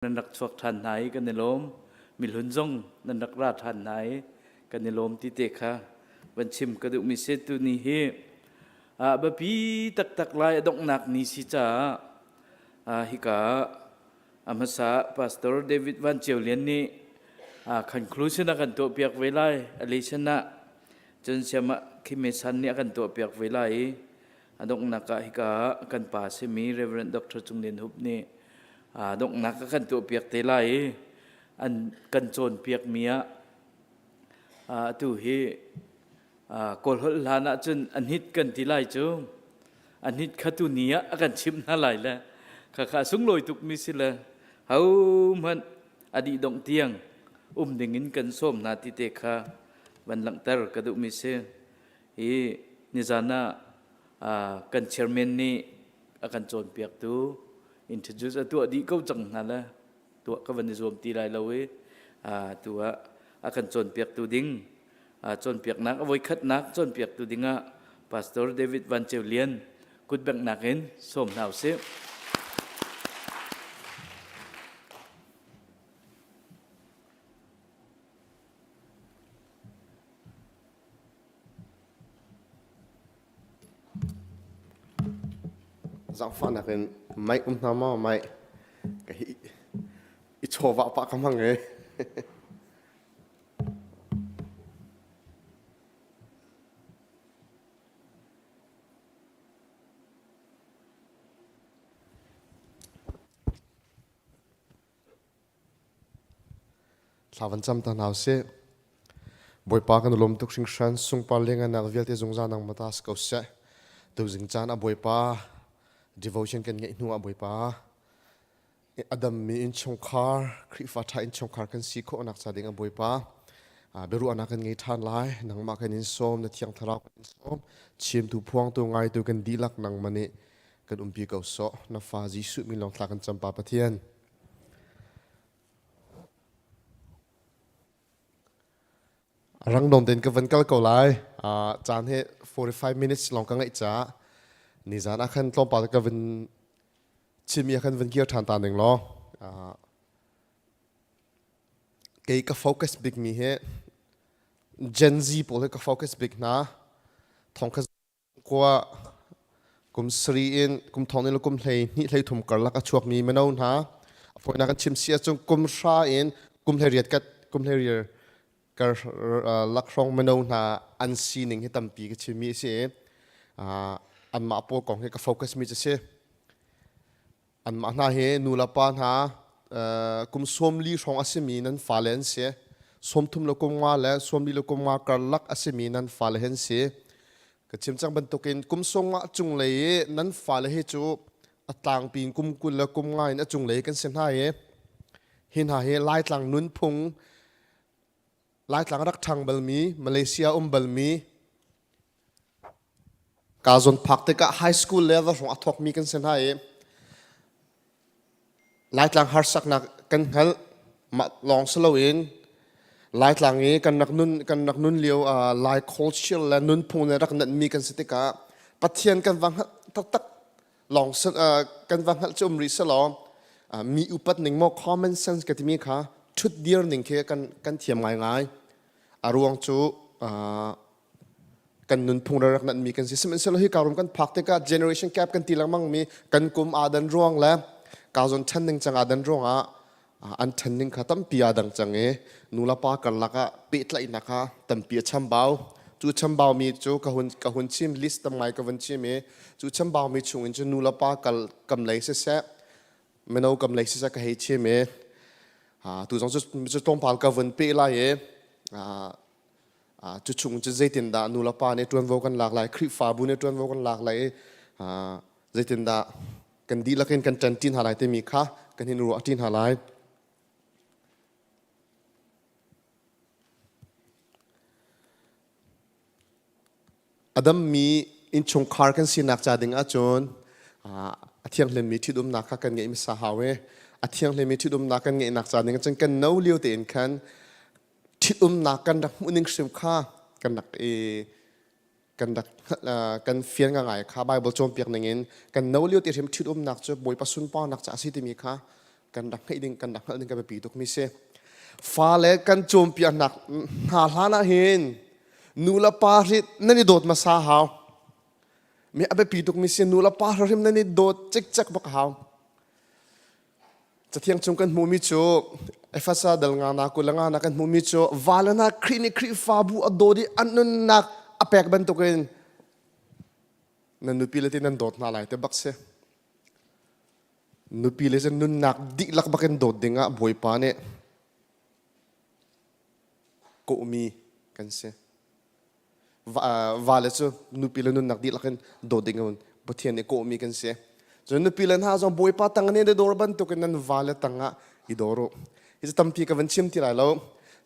Nan rak chuak ṭhan hna i kan i lawm. Mihlun zong nan rak ra ṭhan hna i kan i lawm ti te kha van chim ka duhmi si. Tuni hi biapi taktak lai a donghnak ni si caah hika a hmasa Pastor David Van Ceu Lian nih conclusion a kan tuahpiak ve lai. A lesson ah cun siamah Khime San nih a kan tuahpiak ve lai i a donghnak ah hika kan pa simi Reverend Dr. Cung Lian Hup nih donghnak a kan tuahpiak te lai i an kan cawnpiakmi ah atu hi Kawlholh hlan ahcun a hnit kan ti lai cu a hnit kha tu ni ah a kan chimh hna lai le khakha sunglawi tukmi si le hohmanh a dih dongh tiang um ding in kan sawm hna ti te kha van langhter ka duhmi si. Hi nizan ah kan chairman nih a kan cawnpiaktu introduce a tuah dih ko cang hna le tuah ka van i zuam ti lai lo i tu ah a kan cawnpiaktu ding cawnpiaknak a voikhatnak cawnpiaktu ding ah Pastor David Van Ceu Lian kutbenghnak in sawm hna usih. Zaangfahnak in mic um hna maw mic ka hi i chawvah pah ka hmang e. Thla van cam ta hna usih. Bawipa kan lawm tuk hringhran sungpar lenganak vialte zungzal nang mata si ko seh. Tuzing caan ah Bawipa devotion kan ngeih hnu ah Bawipa a dammi innchungkhar Khrihfa ṭha innchungkhar kan si khawhnak ca ding ah Bawipa biaruahnak kan ngei ṭhan lai. Nangmah kan in sawm, na Thiang Thlarau kan in sawm. Chimtu phuangtu ngaitu kan dihlak nangmah nih kan umpi ko sawh. Na fa Jesuh min lawng thla kan cam pa Pathian. Rangdawm tein ka van kal ko lai. Caan hi 45 minutes lawng ka ngeih caah nizan ah khan tlawmpal ka van chimmi ah khan van kir ṭhan ta ning law. Kei ka focus bikmi hi Gen Z pawl hi ka focus bik hna. Thong kha Khua kum sarih in kum thong in le kum hlei hnih hlei thum karlak a chuakmi mino hna a fawinak kan chim si ahcun kum hra in kum hlei riat kat kum hlei riat kar lakhrawng mino hna an sining hi tampi ka chimmi a si i anmah pawl kong hi ka focus mi cu si. Anmah hna hi nu le pa hna kum 40 hrawng a simi nan fale an si. 30 le kum nga le 40 le kum nga karlak a simi nan fale hi an si. Ka chim cang bantukin kum sawmnga cunglei i nan fale hi cu a tlangpi in kum 20 le kum nga in a cunglei kan si hna i hi hna hi Laitlang nunphung Laitlang rak ṭhang balmi Malaysia um balmi Kaa zawn phak tikah high school level hrawng a thawkmi kan si hna i Laitlang harsaknak kan hngalh. Mah lawng si loin Laitlang i kan rak nun lio Lai culture le nunphung le rak nanhmi kan si tikah Pathian kan va hngalh taktak lawng kan va hngalh cu um rih selaw mi upat ning maw common sense ka timi kha ṭhutdir ning khi kan thiam ngaingai. A ruang cu kan nunphung rak natmi kan si. Sihmanhsehlaw hi ka rum kan phak tikah generation gap kan ti lengmang mi kan kum aa dan ruang le ka zawn ṭhan ning cang aa dan ruangah an ṭhan ning kha tampi aa dang cang i nu le pa karlak ah pehtlaihnak kha tampi a chambau. Cu chambau mi cu ka hun chim list tam ngai ka vun chim i cu chambau mi chung in cu nu le pa kal kam lei siseh mino kam lei siseh ka hei chim i tu zong cu tlawmpal ka vun peh lai i cu chung cu zeitindah nu le pa nih ṭuanvo kan lak lai, Khrihfabu nih ṭuanvo kan lak lai i zeitindah kan dihlak in kan ṭanṭi hna lai timi kha kan hin ruahṭi hna lai. A dammi innchungkhar kan sinak ca ding ahcun a thianghlimmi ṭhitumnak kha kan ngeih hmasa hau i a thianghlimmi ṭhitumnak kan ngeihnak ca ding ahcun kan no lio tein khan ṭhitumnak kan rak hmuhning hrim kha kan rak i kan rak kan fian ngai kha Bible cawnpiak ning in kan no lio te hrim ṭhitumnak cu Bawipa sunparnak ca a si timi kha. Kan rak ngeih ding kan rak hngalh ding ka biapi tuk mi si. Fale kan cawnpiaknak hna hlan ah hin nu le pa hrit nan i dawt hmasa hau. Mi a biapi tuk mi si nu le pa hrim nan i dawt cikcek bak hau. Cathiang chung kan hmuhmi cu Efasa dal nga na kul nga na kan hmuhmi cu vale hna Khrih nih Khrihfabu a dawt i an nunnak a pek bantukin nan nupi le ti nan dawt hna lai te bak si. Nupi le cu nunnak dihlak bakin dawt dingah Bawipa nih kawhmi kan si. Vale cu nupi le nunnak dihlak in dawt ding in Pathian nih kawhmi kan si. Cun nupi le hna zong Bawipa tang in i dawr bantukin nan vale tangah i dawr u. Hi cu tampi ka van chim ti lai lo.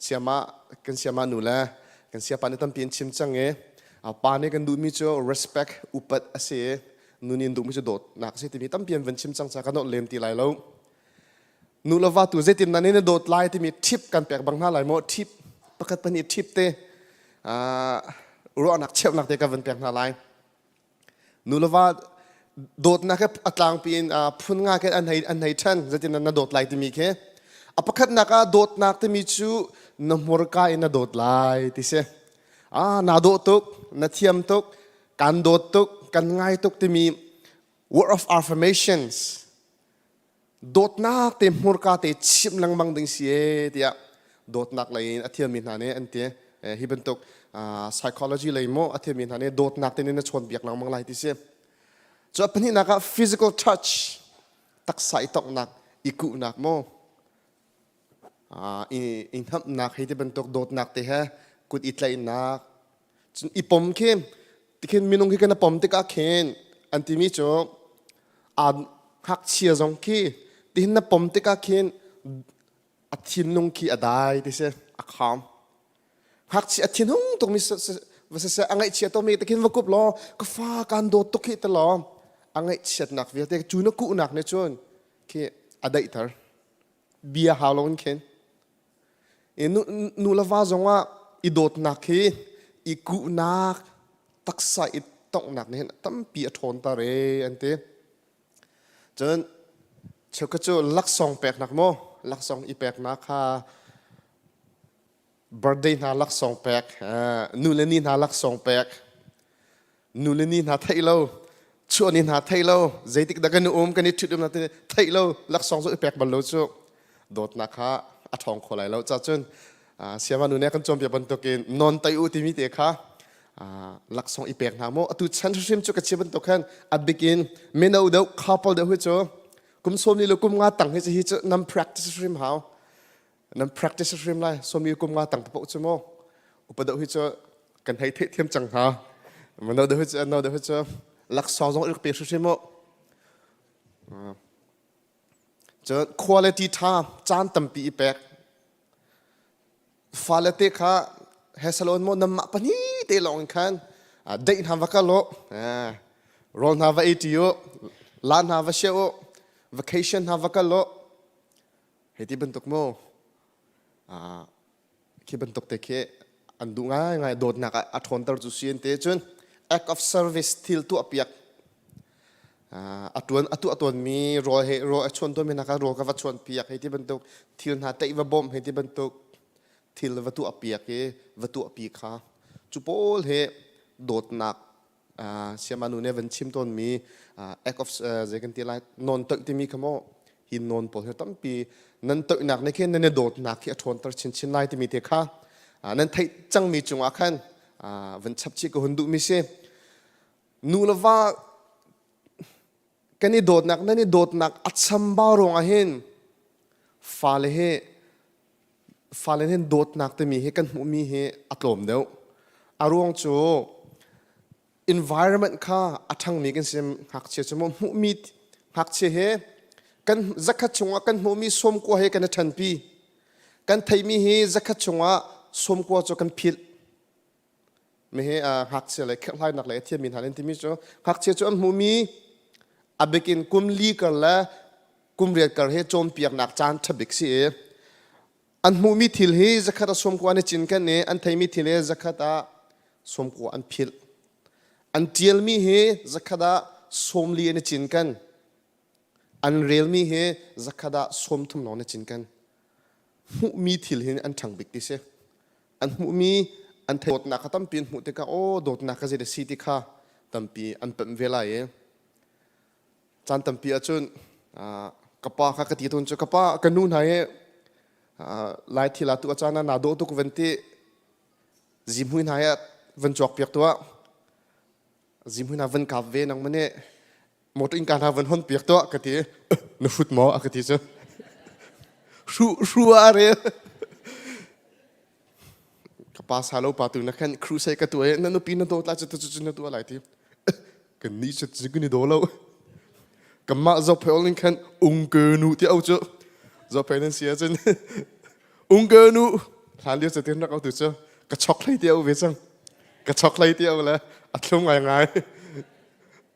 Siama kan siama nu le kan siapa nih tampi in chim cang i pa nih kan duhmi cu respect upat a si i nu nih an duhmi cu dawtnak a si timi tampi an van chim cang caah ka nolh lem ti lai lo. Nu le va tu zeitin nan in dawt lai timi tip kan pek bang hna lai maw? Tip pakhat pahnih tip te ruahnak cheuhnak te ka van pek hna lai. Nu le va dawtnak he a tlangpi in phun nga ke an hei an hei ṭhen zeitin na dawt lai timi khi a pakhatnak ah dawtnak timi cu na hmurka in na dawt lai ti si ah naa dawh tuk na thiam tuk kan dawt tuk kan ngai tuk timi word of affirmations Dawtnak te hmurka te chimh lengmang ding si e tiah dawtnak lei in a thiammi hna nih an ti. Hi bantuk psychology lei maw a thiammi hna nih dawtnak te nih na chawnbiak lengmang lai ti si. Cu a pahnihnak ah physical touch taksa i tonghnak i kuhnak maw i hnamhnak hei ti bantuk dawtnak te he kut i tlaihnak cun i pom khi tikhin minung khi kan i pom tikah khin an timi cu aa ngakchia zong khi tihin na pom tikah khin a thinlung khi a dai ti si a calm ngakchia a thinhung tukmi va siseh a ngaihchia tukmi te khin va kup law ka fa kan dawt tuk hi te law a ngaihchiatnak vialte cu na kuhnak nih cun khi a daihter bia hau lo in khin Nu le va zongah i dawtnak hi i kuhnak, taksa i tonghnak nih hin tampi a ṭhawnter ee an ti. Cun cheukhat cu laksawng peknak maw, laksawng i peknak kha birthday hna laksawng pek, nu le ni hna laksawng pek, nu le ni hna theih lo chuah ni hna theih lo zeitik dah kan um kan i ṭhit um na theih lo laksawng cu i pek bal lo cu dawtnak kha a ṭhawng kho lai lo ca cun siama nu ne kan cawnpiak bantukin non tai u timi te kha laksawng i pek hna maw atu chan hrim cu ka chia bantuk khan a bikin mino deuh couple deuh hi cu kum sawm li le kum nga tang hi cu hi cu nam practice hrim hau nan practice hrim lai sawmi kum nga tang paoh cu maw upa deuh hi cu kan hei theih thiam cang hna mano deuh hi cu no deuh hi cu laksawng zong rik pe hrimhrim mu cun quality tha caan tampi i pek fale te kha he salon mo namah pahnih te lawng in khan deih hna va kal u rawl hna va ei ṭi u la hna va she u vacation hna va kal u Hei ti bantuk mu khi bantuk te khi an duh ngaingai dawtnak ah a ṭhawnter cu si an ti cun act of service thil tuah piak a tuan a tuah tawnmi rawl he rawl a chuan tawnmi hna kha rawl ka va chuan piak hei ti bantuk thil hna teih va bawmh hei ti bantuk thil va tuah piak i va tuah pi kha cu pawl he dawtnak siama nu nih van chim tawnmi act of zei kan ti lai non toih timi kha maw hi non pawl hi tampi nan toihnak nih khin nan i dawtnak hi a ṭhawnter chinchin lai timi te kha nan theih cangmi cungah khan van chap chih ka hun duhmi si nu le va kan i dawtnak nan i dawtnak a chambau ruangah hin fale hi fale hin dawtnak timi hi kan hmuhmi hi a tlawm deuh. A ruang cu environment kha a ṭhangmi kan si ngakchia cu maw hmuhmi ngakchia he kan zakhat chungah kan hmuhmi sawmkua he kan i ṭhanpi. Kan theihmi hi zakhat chungah sawmkua cu kan philh. Mihi ngakchia le kherhhlainak le a thiammi hna an timi cu ngakchia cu an hmuhmi a bikin kum li kar le kum riat kar hi cawnpiaknak caan ṭha bik si i an hmuhmi thil hi zakhat ah sawmkua an i cinken i an theimi thil hi zakhat ah sawmkua an philh an ṭialmi hi zakhat ah sawmli an i cinken. An relmi hi zakhat ah 30 lawng na cinken. Hmuhmi thil hin an ṭhang bik ti si. An hmuhmi an theih dawtnak kha tampi an hmuh tikah aw dawtnak kha zei a si ti kha tampi an pemh ve lai i caan tampi ahcun ka pa kha ka ti tawn cu ka pa ka nu hna hi lai thil ah tu a caan ah naa dawh tuk van ti zihmui hna hi van cuak piak tuah zihmui hna van kap ve nang mane motor innka hna van hon piak tuah ka ti na hrut maw a ka ti cu hru hru a rel ka pa sa lo pa tu na khan crusade ka tuah na nupi na dawt la cu cu na tuah lai ti kan ni cu cu ni do lo kanmah zophel ning khan ungke nu ti au cu zophel nan si ahcun ungke nu hlan lio catin rak au tu cu ka chok hlei ti au ve cang ka chok hlei ti au le a thlum ngai ngai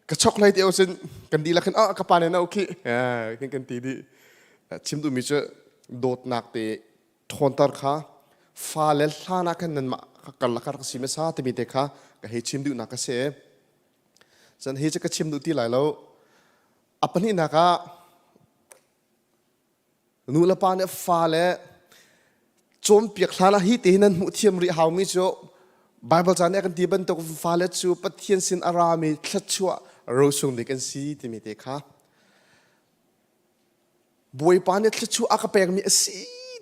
ka chok hlei ti au cun kan dihlak khin ah ka pa ne na khi kan kan ti dih chim duhmi cu dawtnak te ṭhawnter kha fale hlan ah khan nanmah karlak ah rak si hmasa timi te kha ka hei chim duhnak a si. Cun hi cu ka chim duh ti lai lo. A pahnihnak ah nu le pa nih fale cawnpiak hlan ah hi te hi nan hmuh thiam rih haumi cu Bible ca nih a kan ti bantuk fale cu Pathian sin a rami thluachuah rosung bik an si timi te kha Bawipa nih thluachuah a ka pekmi a si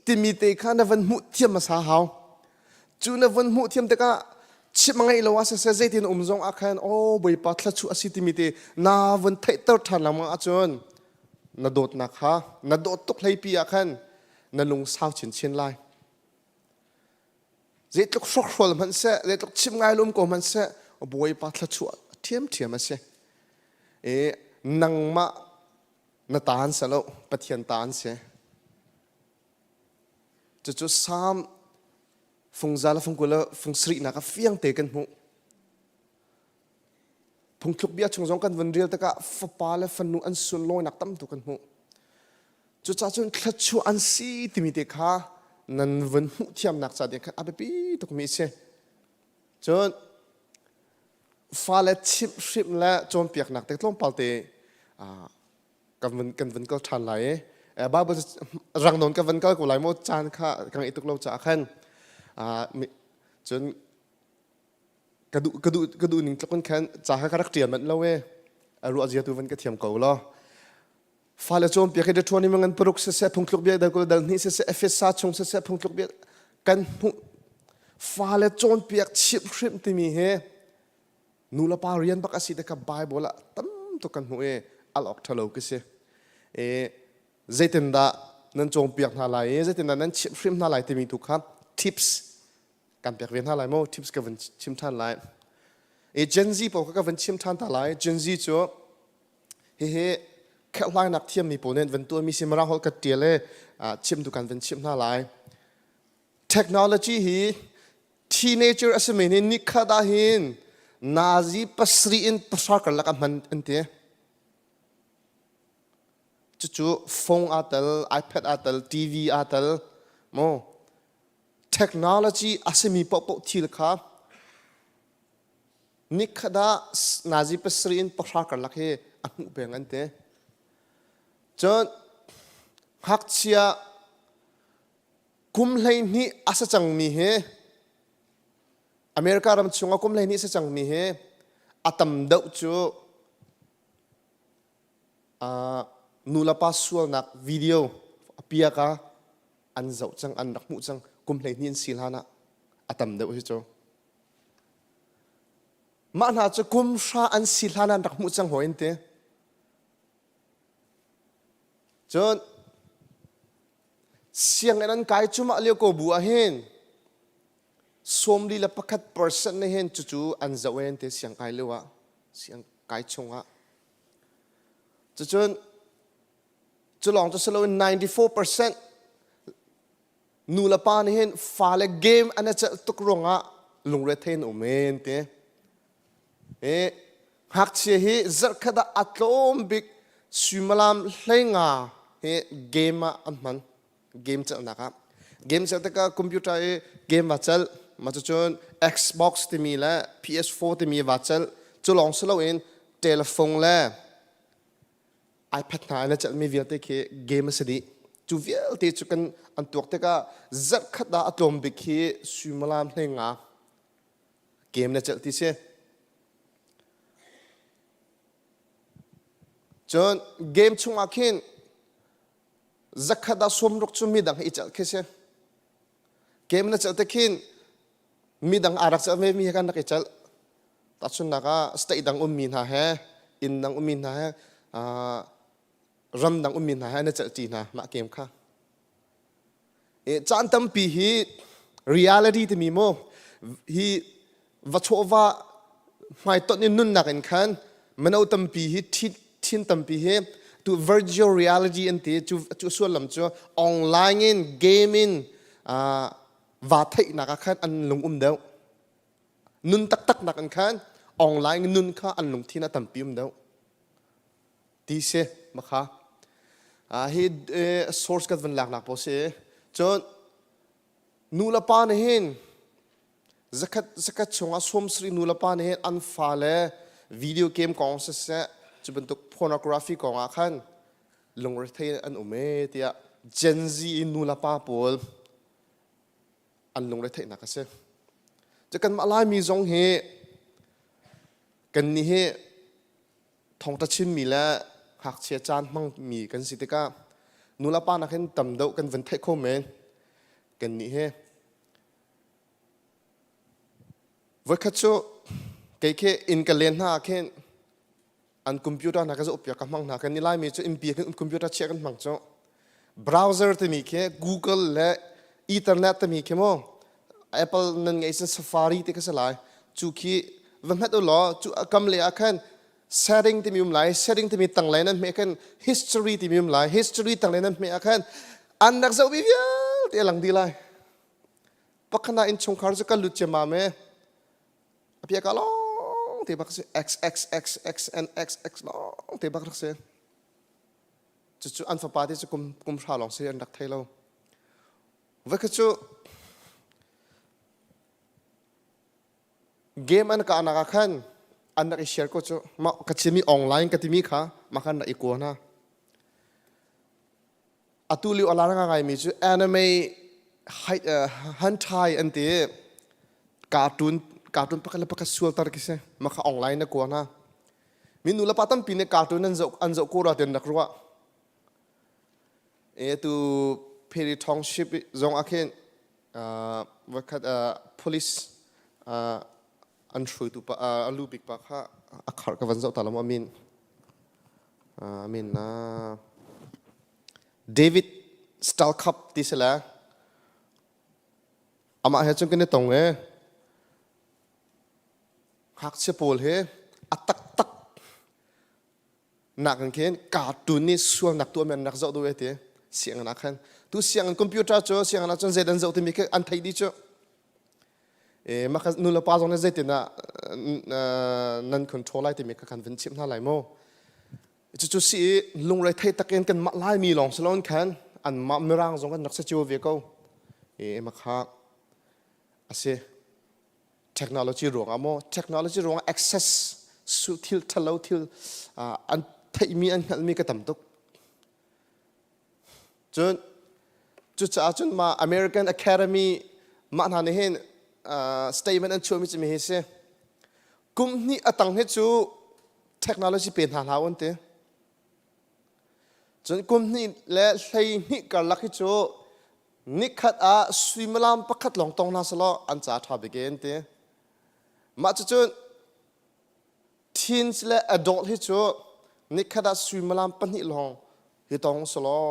timi te kha na van hmuh thiam hmasa hau. Cu na van hmuh thiam tikah chim a ngeih lo ah siseh zeitin um zong ah khan aw Bawipa thluachuah a si timi te na vun theihter ṭhan lengmang ahcun na dawtnak kha na dawt tuk hleipi ah khan na lungsau chinchin lai. Zeitluk hrokhrawl hmanh seh, zeitluk chim ngai lo um ko hmanh seh, Bawipa thluachuah ṭhiamṭhiam a si. E, nangmah na ta an si lo Pathian ta an si cucu Psalm fungza le fungkul le fungsarihnak ah fiang te kan hmuh phungthluk bia chung zong kan vun rel tikah fapa le fanu an sunlawinak tam tuk kan hmuh cucaah cun thluachuah an si timi te kha nan vun hmuh thiamnak ca ding khan a biapi tukmi a si cun fale chimhhrimh le cawnpiaknak te tlawmpal te kan vun kan vun kal ṭhan lai i Bible rang nawn ka van kal ko lai maw caan kha ka ngeih tuk lo caah khan cun ka duh ka duh ka duh ning tluk in khan ca kha ka rak ṭial manh lo e a ruah zia tu van ka thiam ko law fale cawnpiak hi Deuteronomy ngan paruk siseh phungthluk bia dal kul dal hnih siseh Efesa chung siseh phungthluk bia kan hmuh fale cawnpiak chimhhrimh timi hi nu le pa rian bak a si te kha Bible ah tam tuk kan hmuh i al awk ṭhalo ka si e zeitindah nan cawnpiak hna lai i zeitindah nan chimhhrim hna lai timi tu kha tips kan pek ve hna lai maw tips ka van chim ṭhan lai e Gen Z pawl kha ka van chim ṭhan ta lai Gen Z cu Hihi kherhhlainak thiammi pawl nih an van tuahmi si Mirang holh ka ṭial i chim tu kan van chimh hna lai. Technology hi teenager a simi nih nikhat ah hin nazi pasarih in pahra karlak a hman an ti. Cucu phone aa tel, iPad aa tel, TV aa tel, mu technology a simi paohpaoh thil kha Nikhat ah nazi pasarih in pahra karlak hi a hmuh peng an ti. Cun ngakchia kum 12 a si cangmi hi America ram chungah kum 12 a si cangmi hi a tam deuh cu uh, nu le pa sualnak video a piak ah an zoh cang an rak hmuh cang kum 12 an si hlan ah a tam deuh hi cu Mah hna cu kum hra an si hlan an rak hmuh cang hawi an ti. Cun sianginn an kai cumah lio ko bu ah hin 41% nih hin cucu an zoh an ti siang kai lio ah siang kai chung ah cucun cu lawng cu si loin 94% Nu le pa nih hin fale game an i celh tuk ruangah lungrethei an um en ti. I ngakchia hi zarhkhat ah a tlawm bik suimilam 15 hi game ah an hman. Game celhnak ah. Game celh tikah computer i game va celh. Mah cucun Xbox timi le PS4 timi va celh. Cu lawng si loin telephone le. iPad hna in a celhmi vialte khi game a si dih. Cu vialte cu kan an tuak tikah zarhkhat ah a tlawm bik hi suimilam 15 game na celh ti si. Cun game chungah khin zakhat ah 60 cu midang he i celh khi si. Game na celh te khin midang aa rak celh ve mi he kan rak i celh. Tahchunhnak ah state dang ummi hna he inn dang ummi hna he ram dang ummi hna he na celh ṭi hna mah game kha. Caan tampi hi reality timi mu hi va chawhva hmaitonh in nunnak in khan mino tampi hi thin tampi hi tu virtual reality an ti cu cu sullam cu online in game in va theihnak ah khan an lung um deuh nun taktak nak in khan online nun kha an lungthin a tampi um deuh ti si makha hi source kan van laknak pawl si cun nu le pa nih hin zakhat zakhat chungah 70 nu le pa nih hin an fale video game kong siseh cu bantuk pornography kong ah khan lungrethei an um e tiah Gen Z in nu le pa pawl an lungretheihnak a si. Cu kanmah Laimi zong hi kan nih hi thawngṭha chimmi le ngakchia caan hmangmi kan si tikah nulepa nakin tam deuh kan van theih kho men kannih hi voikhat cu kei khi inn ka len hna ah khin an computer hna ka zoh piak ka hmang hna kan i laimi cu innpi kan computer chiah kan hmang cu browser timi khi Google le Ethernet timi khi mu Apple nan ngei sin Safari ti ka si lai cu khi va hmet u law cu a kam le ah khan setting timi um lai setting timi tanglei nan hmeh khan history timi um lai history tanglei nan hmeh ah khan an rak zoh mi vialte a lang dih lai pakhat ah innchungkhar cu kan lut ciammam e a pia ka lawng te bak si x x x x n x x lawng te bak rak si cucu an fapa te cu kum kum hra lawng si an rak thei lo va kha cu Game an kahnak ah khan an rak i share ko cu mah ka chimmi online ka timi kha mah khan rak i kua hna. Atu lio a lar ngaimi cu anime hentai an ti cartoon cartoon pakhat le pakhat sualter khi si mah kha online na kua hna. Mi nu le pa tampi nih cartoon an zoh an zoh ko rua ti an rak ruah. E tu Perry Township zong ah khin voikhat police an hruaitu pa a lu bik pa kha a khar ka van zoh ta lo amin amin David Stalcup ti si le amah he cun kan i tong e ngakchia pawl he a taktak nak in khin cartoon nih sualnak tuahmi an rak zoh duh e ti sianginn ah khan tu sianginn computer cu sianginn ah cun zei dan zoh timi khi an theih dih cu e mah kha nu le pa zong nih zeitin ah nan control lai timi kha kan vun chimh hna lai mu cucu si i lungre thei takin kan mah laimi lawng si loin khan anmah mirang zong kan rak si cio ve ko e mah kha a si Technology ruangah maw technology ruangah access su thil thalo thil an theihmi an hngalhmi ka tam tuk. Cun cucaah cun ma American Academy mah hna nih hin statement an chuahmi cu mi hi si. Kum hnih a tang hi cu technology pe hna hlah un ti. Cun kum hnih le 12 karlak hi cu nikhat ah suimilam pakhat lawng tong hna selaw an ca ṭha bik an ti. Mah cucun teens le adult hi cu nikhat ah suimilam pahnih lawng hi tong selaw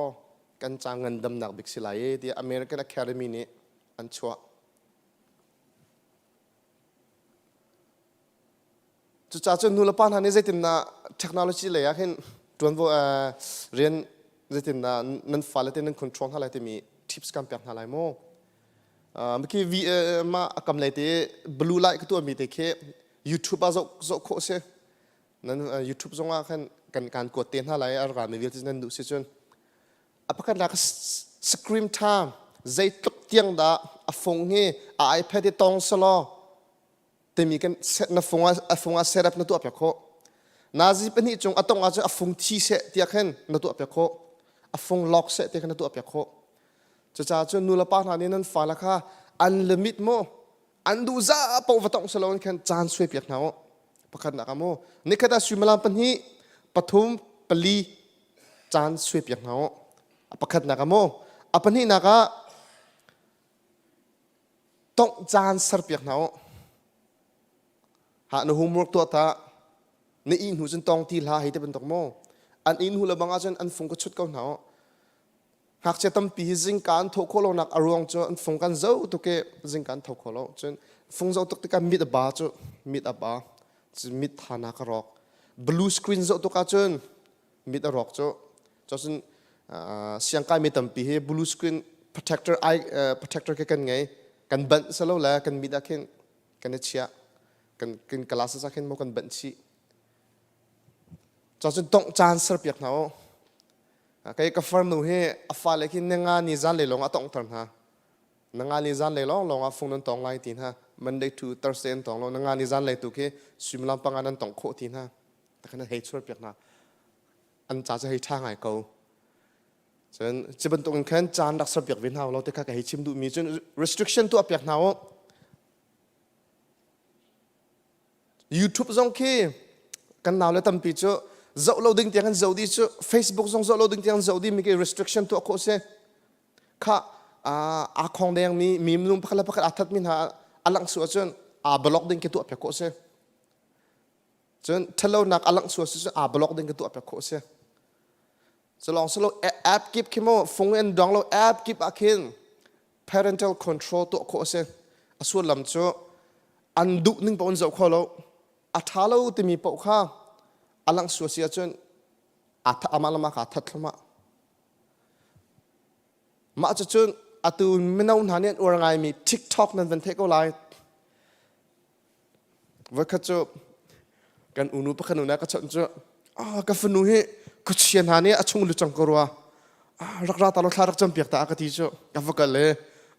kan ca ngandamnak bik si lai e tiah American Academy nih an chuah. Cucaah cun nulepa hna nih zeitindah technology lei ah hin ṭuanvo rian zeitindah nan fale te nan control hna lai timi tips kan pek hna lai maw? Khi mah a kam lei te blue light ka tuahmi te khi YouTube ah zoh zoh khawh si. Nan YouTube zong ah khan kan kan kuat te hna lai a rami vialte nan duh si cun. A pakhatnak screen time zeitluk tiang dah a phone hi a iPad hi tong selaw timi kan na phone ah a phone ah setup na tuah piak khawh. Nazi pahnih cung a tong ahcun a fung thi seh tiah khin na tuah piak khawh. A fung lawk seh tiah khin na tuah piak khawh. Cucaah cun nu le pa hna nih nan fale kha an limit mu an duh za paoh va tongh si loin khan caan suai piak hna u. Pakhatnak ah mu nikhat ah suimilam pahnih pathum pali caan suai piak hna u. A pakhatnak ah mu a pahnihnak ah tongh caan ser piak hna u. Ha na homework tuah ta na ih hnu cun tong ti hlah hei ti bantuk mu an ih hnu le bang ahcun an fung ka chut ko hna u. Ngakchia tampi hi zingka an thawh khawh lonak a ruang cu an fung kan zoh tuk i zingka an tho kho lo. Cun fung zoh tuk tikah mit a ba cu mit a ba. Cun mit thanak a rawk. Blue screen zoh tuk ahcun mit a rawk cu. Cun siangkai mi tampi hi blue screen protector eye protector ke kan ngei. Kan banh selo le kan mit ah khin kan i chiah. Kan kan glasses ah khin maw kan banh chih. Cun dongh caan serpiak hna u. Kei ka farnu hi a fale khi ninga ni zan lei lawng a tonghter hna. Nanga ni zan lei lawng lawng ah fung nan tong lai ti hna. Monday to Thursday an tong lo. Nanga ni zan lei tu khi suimilam panga nan tong khawh ti hna. Takhan hei chuar piak hna. An ca cu hei ṭha ngai ko. Cun ci bantuk in khan caan rak ser piak ve hna lo te kha ka hei chim duhmi cun restriction tuah piak hna u. YouTube zong khi kan nau le tampi cu zoh lo ding tiang kan zoh dih cu Facebook zong zoh lo ding tiang zoh dih mi khi restriction tuah khawh si kha aa khong deng mi mi minung pakhat le pakhat aa that mi hna a langh su ahcun aa block ding khi tuah piak khawh si cun ṭhatlonak a langh su ahcun aa block ding khi tuah piak khawh si Culong silo app kip khi mu fung in dong lo app kip ah khin parental control tuah khawh a si. A sullam cu an duh ning paoh in zoh kho lo. A ṭha lo timi paoh kha a langh sua si ahcun amah le mah kha that thluahmah. Mah cucun atu mino hna nih an uar ngaimi TikTok nan van theih ko lai. Voikhat cu kan unu pakhat nu nih a ka chawnh cu ah ka fanu hi khuachia hna nih a chung lut cang ko rua ah rak ra ta law thla rak cam piak ta a ka ti cu ka va kal i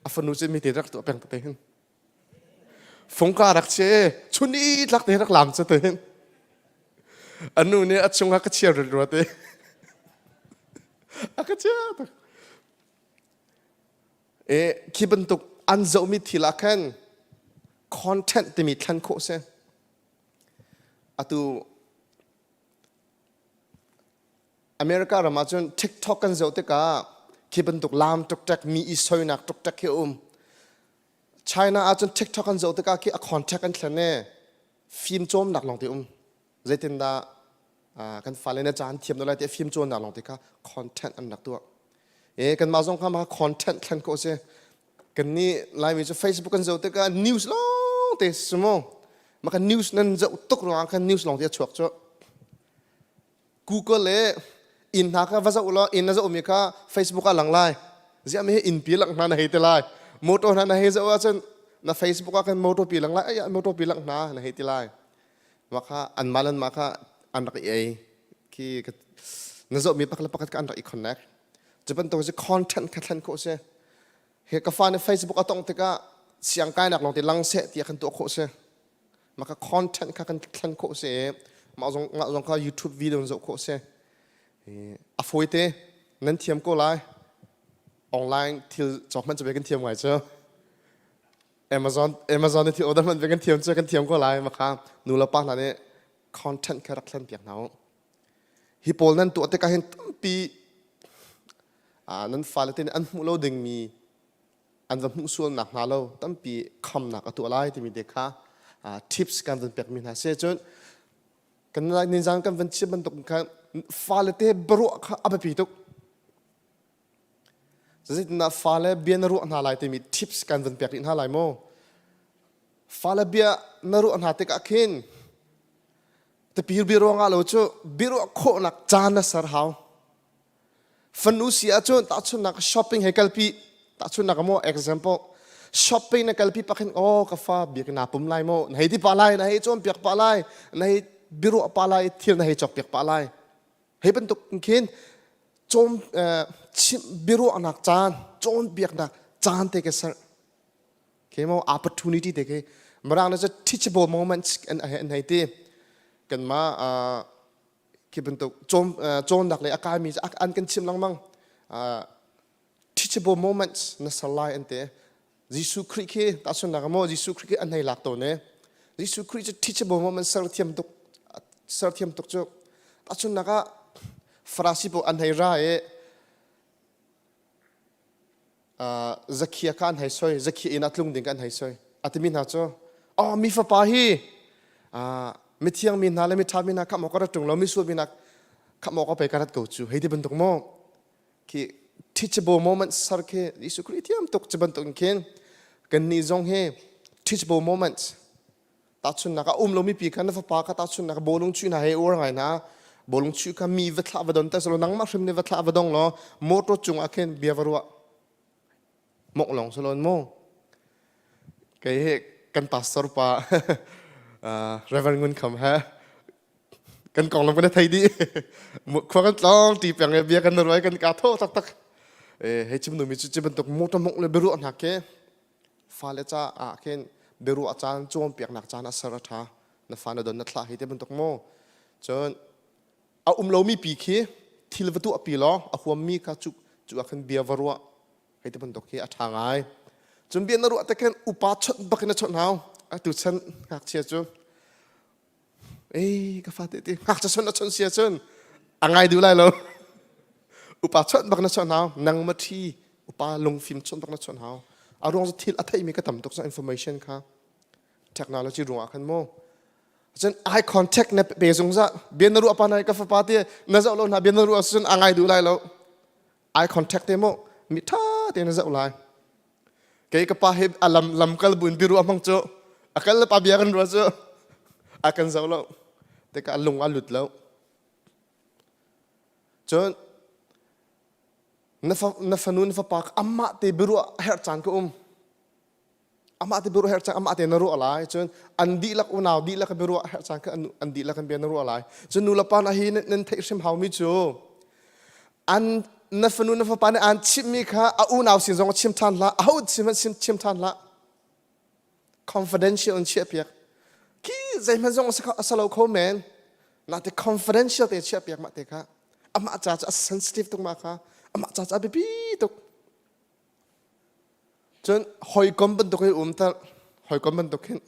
a fanu cu mi te rak tuah peng te hin fungka rak che chun i tlak te rak lam cu te hin a nu nih a chungah ka chia rut rua te a ka chia tak E khi bantuk an zohmi thil ah khan content timi thlen khawh si. Atu America ram ahcun TikTok kan zoh tikah khi bantuk lam tuktek mi i soinak tuktek khi a um. China ahcun TikTok kan zoh tikah khi a contact an thlen i fim cawmnak lawng te um. Zeitindah kan fale na caan thiam lai ti fim cawnnak lawng te kha content an rak tuah. E kanmah zong kha mah content thlen khawh si. Kan nih Laimi cu Facebook kan zoh tikah news lawng te si mu. Mah kan news nan zoh tuk ruangah khan news lawng te a chuak cu. Google le inn hna kha va zoh law inn na zohmi kha Facebook ah lang lai. Ziah mi hi inn pi lang hna na hei ti lai. Motor hna na hei zoh ahcun na Facebook ah khan motor pi lang lai. Ai motor pi lang hna na hei ti lai. Mah kha anmah le anmah kha an rak i ei. Khi na zohmi pakhat le pakhat kha an rak i connect. Cu bantuk cu content kha thlen khawh si. Hi ka fa nih Facebook a tongh tikah siang kainak lawng te lang seh tiah kan tuah khawh si. Mah kha content kha kan thlen khawh si i mah zong mah zong kha YouTube video in zoh khawh si. A fawi te nan thiam ko lai. Online thil cawk hmanh cu ve kan thiam ngai cu. Amazon Amazon i thil order hmanh ve kan thiam cu kan thiam ko lai. Mah kha nu le pa hna nih content kha rak thlen piak hna u. Hi pawl nan tuah tikah hin tampi nan fale te nih an hmuh lo dingmi an va hmuh sual nak hnga lo tampi khamnak a tuah lai timi te kha tips kan van pekmi hna si cun kan nizan kan van chim bantuk khan fale te biaruah kha a biapi tuk zeitindah fale bia na ruah hna lai timi tips kan van pek rih hna lai maw fale bia na ruah hna tikah khin Tapir biaruah ngah lo cu biaruah khawhnak caan na ser hau. Fanu si ahcun tahchunhnak shopping he kalpi tahchunhnak maw example shopping na kalpi pakhin oh ka fa biak na pum lai maw na hei ti pa lai na hei cawn piak pa lai na hei biaruah pa lai thil na hei cawk piak pa lai hei bantuk khin cawm chimh biaruahnak caan cawnpiaknak caan te ka ser Okay, mo opportunity te khi mirang na cu teachable moments an an hei ti kanmah. Khi bantuk cawnnak le a kaimi an kan chim lengmang. Teachable moments na ser lai an ti. Jesuh Khrih khi tahchunhnak ah maw Jesuh Khrih khi an hei lak tawn i Jesuh Khrih cu teachable moment ser thiam tuk ser thiam tuk cu tahchunhnak ah Farasi pawl an hei ra i Zakhia kha an hei soi Zakhia inn ah tlung ding an hei soi a timi hna cu oh mi fapa hi mithiang mi hna le miṭha mi hna khamh awk a rat ṭung lo misual mi hna khamh awk a pei ka rat ko cu hei ti bantuk maw khi teachable moment ser khi Jesuh Khrih thiam tuk cu bantuk in khin kannih zong hi teachable moments tahchunnak a um lomi pi kha na fapa kha tahchunnak bawlung chuih hna he uar ngai hna bawlung chuih kha mi va thlah va don ta selo nangmah hrim nih va thlah va dong law motor cung ah khin bia va ruah mok long salon mu kei he kan pastor pa Reverend Ngun Kham he kan konglam kan thei dih khua kan tlawng ti peng e bia kan ruai kan ka tho taktak e hei chim nu mi cu ci bantuk motor mong le biaruah hna ke fale ca ah khin biaruah caan cawnpiak nak caan a ser a tha na fa na don na thlah hi te bantuk mo cun a um lomi pi khi thil va tuah pi law a huam mi kha cu cu ah khin bia va ruah hei te bantuk hi a ṭha ngai cun bia na ruah te khin upa chawnh bak in na chawnh hau atu chan ngakchia cu ei ka fate ti ngakchia chawnh na chawnh sia cun a ngai duh lai lo upa chawnh bak na chawnh hau nang ma ṭhi upa lungfim chawnh bak na chawnh hau a ruang cu thil a theimi ka tam tuk cang information kha technology ruangah khan mu cun eye contact na pe zungzal bia na ruah pa nai ka fapa ti na zoh lo hna bia na ruah cun a ngai duh lai lo eye contact te mu mi tha te na zoh lai kei ka pa he a lam lam kal buin biru a hmang cu a kal le pa bia kan ruah cu a kan zoh lo te ka lung a lut lo cun na fa na fanu na fapa amah te biaruah a herh caan ka um amah te biaruah herh cang amah te na ruah lai cun an dihlak unau dihlak biaruah herh cang kha an dihlak an bia na ruah lai cun nu le pa na hi nan theih hrim haumi cu an na fanu na fapa nih an chimhmi kha a unau sin zong chim ṭhan hlah aho chim chim chim ṭhan hlah confidential in chiah piak khi zeihmanh zong a si lo kho men nate confidential te chiah piak mah te kha amah ca cu a sensitive tuk ma kha amah ca cu a biapi tuk Cun hawikom bantuk hi um tal hawikom bantuk hin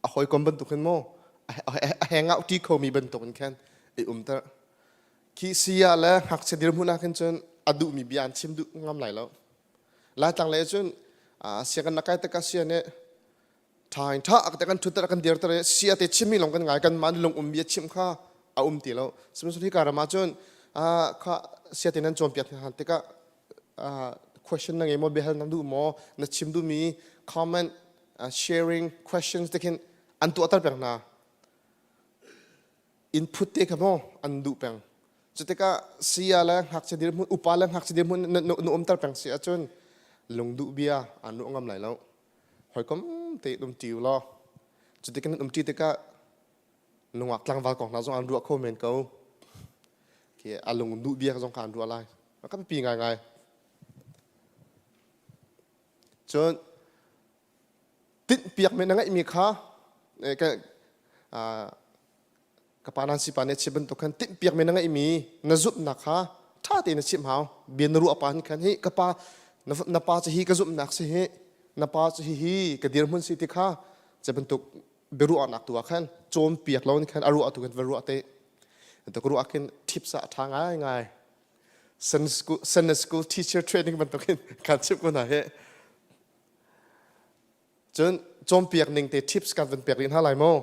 a hawikom bantuk hin maw a hang out ṭi khomi bantuk in khan i um ter. Khi saya le ngakchia dirhmun ah khin cun a duhmi bia an chim duh ngam lai lo. Laitlang lei cun sianginn na kai tikah saya nih ṭha in ṭha te kan ṭhutter kan dirter i sia te chimmi lawng kan ngai kanmah nih lung ummi a chimh kha a um ti lo sihmanhsehlaw hika ram ah cun kha sia te nan cawnpiak hna tikah question na ngei maw biahal na duh maw na chim duhmi comment sharing questions te khin an tuahter peng hna input te kha maw an duh peng cu tikah saya le ngakchia dirhmun upa le ngakchia dirhmun na umter peng si ahcun lungduh bia aan ruah ngam lai lo hawikom te um ṭi u law cuti kan um ṭi tikah nungak tlangval kong hna zong an ruah kho men ko khi a lung duh bia zong kha an ruah lai ka biapi ngaingai cun tinhpiak mi na ngeihmi kha ka pa nan sipa nih a chim bantuk khan timhpiakmi na ngeihmi na zumhnak kha ṭha tein na chimh hau bia na ruah pa hin khan hi ka pa na pa cu hi ka zumhnak si hi na pa cu hi hi ka dirhmun si ti kha cu bantuk biaruahnak tu ah khan cawnpiak lo in khan a ruah tu khan va ruah te ka ruah khin tips ah a ṭha ngaingai Sunday school, Sunday school teacher training bantuk in kan chimh ko hna hi cun cawnpiak ning te tips kan van pek rih hna lai maw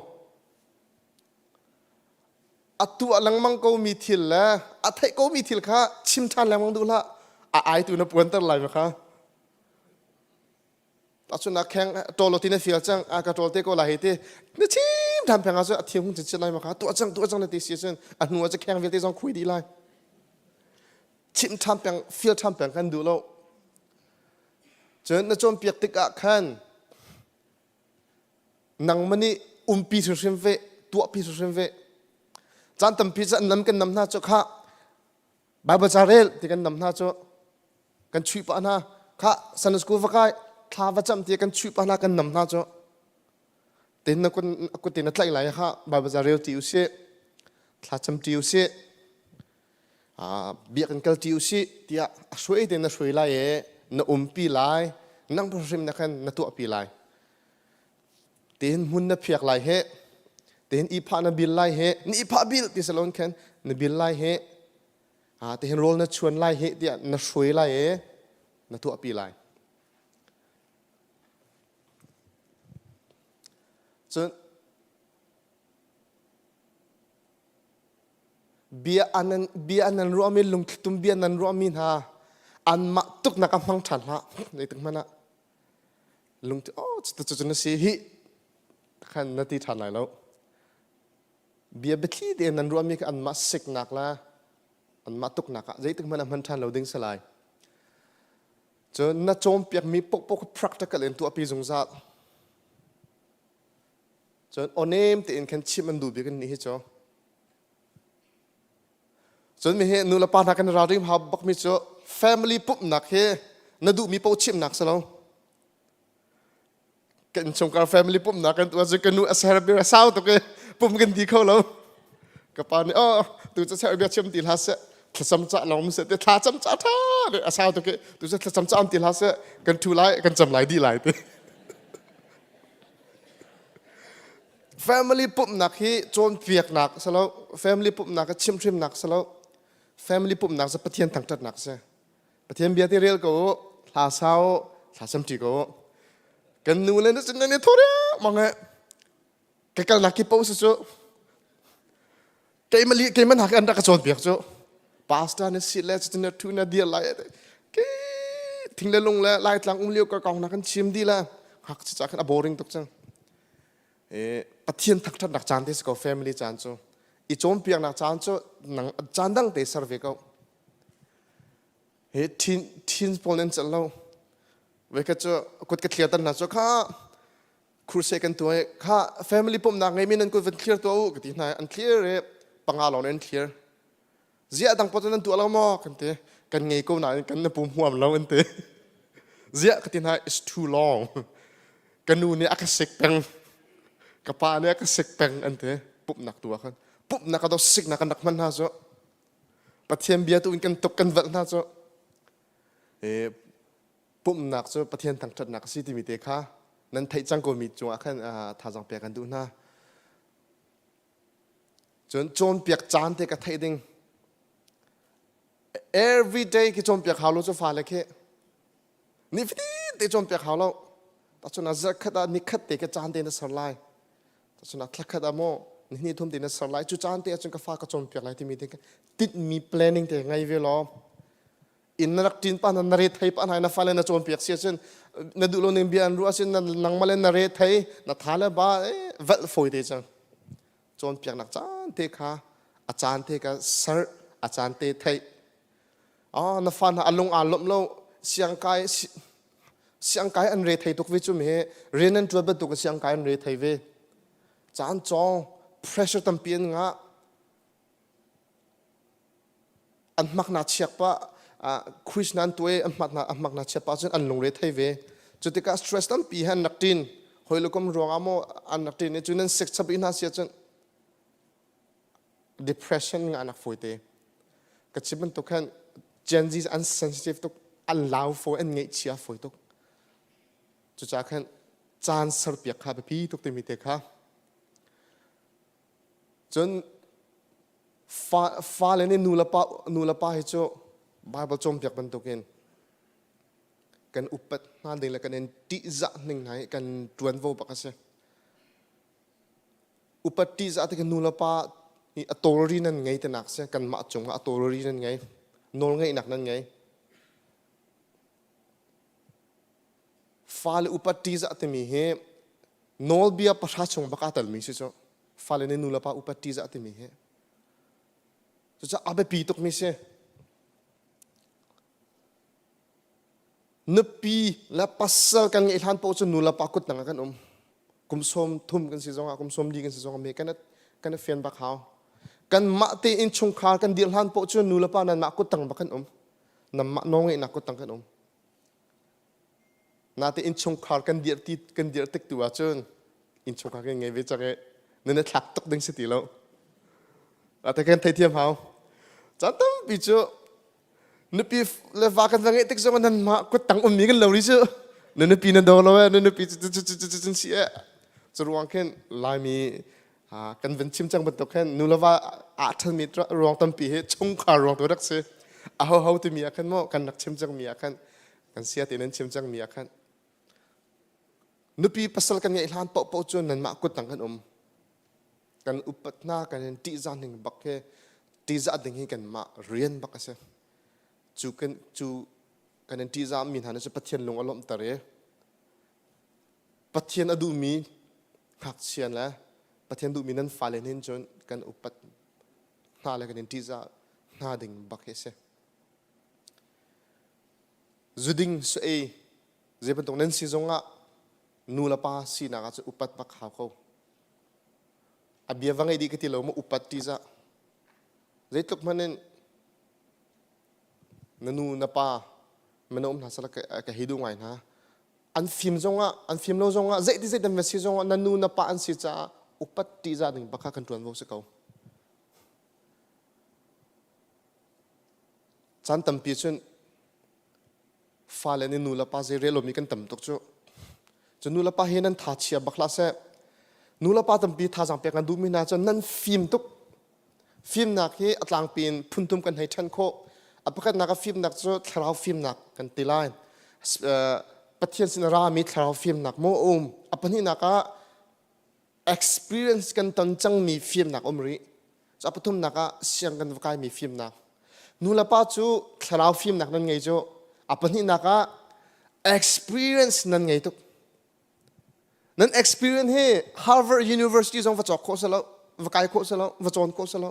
A tuah lengmang komi thil le a theih komi thil kha chim ṭhan lengmang duh hlah. A aitu na puanter lai ma kha. Tahchun ah kheng ṭawl ti na fial cang a ka ṭawl te ko lai hi ti na chim ṭhan peng ah cun a thiam hung chin lai ma kha tuah cang tuah cang na ti si cun a hnu ah cu kheng vialte zong khui dih lai. Chim ṭhan peng fial ṭhan peng kan duh lo. Cun na cawnpiak tikah khan Nangmah nih umpi hrimhrim ve, tuahpi hrimhrim ve. Caan tampi cu an nam kan nam hna cu kha Bible ca rel ti kan nam hna cu kan chuih pah hna. Kha Sunday school va kai thla va cam ti kan chuih pah hna kan nam hna cu. Tin na kut in na tlaih lai kha Bible ca rel ti usih. Thlacam ṭi usih. Biakinn kal ṭi usih tiah a hruai te na hruai lai i na umpi lai. Nang hrim na khan na tuahpi lai. Tein hmun na phiak lai he tein ihphah na bil lai he na ihphah bil ti salon khan na bil lai he tihin rawl na chuan lai he tiah na hruai lai i na tuahpi lai. Cun bia an bia nan ruahmi lungthlitum bia nan ruahmi hna anmah tuknak a hmang ṭhan hlah zeitik hmanh ah lungthi oh cucu cu na si hi khan na ti ṭhan lai lo bia biathli tein nan ruahmi kha anmah siknak la anmah tuknak ah zeitik hmanh ah hman ṭhan lo ding si lai. Cun na cawnpiakmi pokpok practical in tuahpi zungzal. Cun awnem tein khan chimh an duh bik an nih hi cu. Cun mi hi nu le pa hna kan ralring hau bakmi cu family pumhnak hi na duhmi paoh chimhnak si lo. Kan chungkhar family pumhnak kan tuah cu ka nu a ser bia sau tuk i pum kan ti kho lo. Ka pa nih oh tu cu ser bia chim ti hlah seh thlacam cah lawng seh te thlacam cah tha a sau tuk i tu cu thlacam cah ti hlah seh kan thu lai kan cam lai di lai ti. Family pumhnak hi cawnpiaknak si lo family pumhnak hi chimhhrimnak si lo family pumhnak cu Pathian thangṭhatnak si. Pathian bia ti rel ko u, hla sa u, thla cam ṭi ko u. Kan nu le na cun nan i thaw riangmang he ka kalnak ki paoh si cu keimah li keimah hna an rak ka cawnpiak cu pastor na si le cutin na thu na dir lai ke thing le lung le laitlang um lio ka kong na kan chim di la hak chi cha khan a boring tuk cang e pathian thangthatnak caan te si ko family caan cu i cawnpiaknak caan cu nang caan dang te ser ve ko he teen teens pawl nan celh lo vekhat cu kut ka thliar tan hna cu kha crusade kan tuah i kha family pumhnak ngeimi nan kut van clear tuah u ka ti hna an clear i panga lawng an clear ziah dang pot nan tuah lo maw kan ti kan ngei ko nain kan na pum huam lo an ti ziah ka ti hna it's too long ka nu nih a ka sik peng ka pa nih a ka sik peng an ti pumhnak tu ah khan pumhnak ka do siknak kan rak hman hna cu Pathian bia tu in kan tuk kan velh hna cu pumhnak cu Pathian thangṭhatnak a si timi te kha nan theih cang komi cungah khan thazaang pek kan duh hna. Cun cawnpiak caan te ka theih ding. Every day khi cawnpiak hau lo cu fale khi nifatin te cawnpiak hau lo. Tacun ah zarhkhat ah nikhat te ka caan te na ser lai. Tacun ah thlakhat ah maw nihnih thum te na ser lai. Cu caan te ahcun ka fa ka cawnpiak lai timi te tinhmi planning te ngei ve law inn na rak ṭin pah hna na re thei pah hna na fale na cawnpiak si ahcun na duh lo ning bia an ruah ahcun nangmah le na re thei na tha le ba velh fawi te cang cawnpiaknak caan te kha a caan te kha ser a caan te theih ah na fa hna a lung aa lawmh lo siangkai siangkai an re thei tuk ve cu mi rian an ṭuan bantuk in siangkai an re thei ve caan cawng pressure tampi an ngah An hmak na chiak pah quiz nan tuah i an hmak na an hmak na chiat pah cun an lungre thei ve. Cu tikah stress tampi he an rak ṭin. Hawi le kom ruangah maw an rak ṭin i cu nan sik chap i hna si ahcun depression ngahnak fawi te. Ka chim bantuk khan Gen Z an sensitive tuk, an lau fawi, an ngaihchia fawi tuk. Cucaah khan caan serpiak kha biapi tuk timi te kha. Cun fa, fale nih nu le pa, nu le pa hi cu Bible cawnpiak bantukin kan upat hna ding le kan in ṭihzah ning hna hi kan ṭuanvo bak a si. Upat ṭihzah tikah nu le pa hi a tawlri nan ngei tinak si kanmah cungah a tawlri nan ngei nawlngeihnak nan ngei. Fale upat ṭihzah timi hi nawlbia pahra chung bak aa telmi si cu fale nih nu le pa upat ṭihzah timi hi cucaah a biapi tukmi si nupi le pasal kan ngeih hlan paoh cu nu le pa kut tang ah kan um kum sawm thum kan si zongah kum sawm li kan si zongah me kan kan fian bak hau kan mah te in chungkhar kan dir hlan paoh cu nu le pa nan mah kut tang bak kan um nan mah nawlngeihnak kut tang kan um Nate innchungkhar kan dirh ti kan dirh tik tu ahcun innchungkhar kan ngei ve cang i nan i thlak tuk ding si ti lo. Ate kan theithiam hau. Caan tampi cu nupi le va kan va ngeih tik zong nan mah kut tang ummi kan lo ri cu. Na nupi na daw lo e, na nupi cu cu cu cu cu si e. Cu ruang khin Laimi kan van chim cang bantuk khin nu le va aa ṭhenmi ruang tampi hi chungkhar ruang tu rak si. A ho ho timi ah khan maw kan rak chim cangmi ah khan kan sia te nan chim cangmi ah khan nupi pasal kan ngeih hlan paohpaoh cu nanmah kut tang kan um. Kan upat hna kan in ṭihzah ning bak hi ṭihzah ding hi kanmah rian bak a si. Cu kan cu kan in ṭihzah mi hna nih cu Pathian lung a lawmhter i Pathian a duhmi ngakchia le Pathian duhmi nan fale nih cun kan upat hna le kan in ṭihzah hna ding bak hi a si. Zuding su ei zei bantuk nan si zongah nu le pa sinak ah cun upat bak hau ko. A bia va ngei dih ka ti lo maw upat ṭihzah. Zeitluk hmanh in na nu na pa mino um hna sala ka hi duh ngai hna. An fim zongah an fim lo zongah zeiti zei dan va si zongah na nu na pa an si caah upat ṭihzah ding bak kha kan ṭuanvo si ko. Caan tampi cun fale nih nu le pa zei rel lomi kan tam tuk cu. Cu nu le pa hi nan tha chia bak hlah seh. Nu le pa tampi thazaang pek nan duhmi hna cu nan fim tuk. Fimnak hi a tlangpi in phunthum kan hei ṭhen khawh. A pakhatnak a fimnak cu thlarau fimnak kan ti lai. Pathian sin a rami thlarau fimnak maw a um. A pahnihnak ah experience kan ton cangmi fimnak um rih. Cu a pathumnak ah siang kan va kaimi fimnak. Nu le pa cu thlarau fimnak nan ngei cu. A pahnihnak ah experience nan ngei tuk. Nan experience hi Harvard University zong va cawk khawh si lo, va kai khawh si lo, va cawn khawh si lo.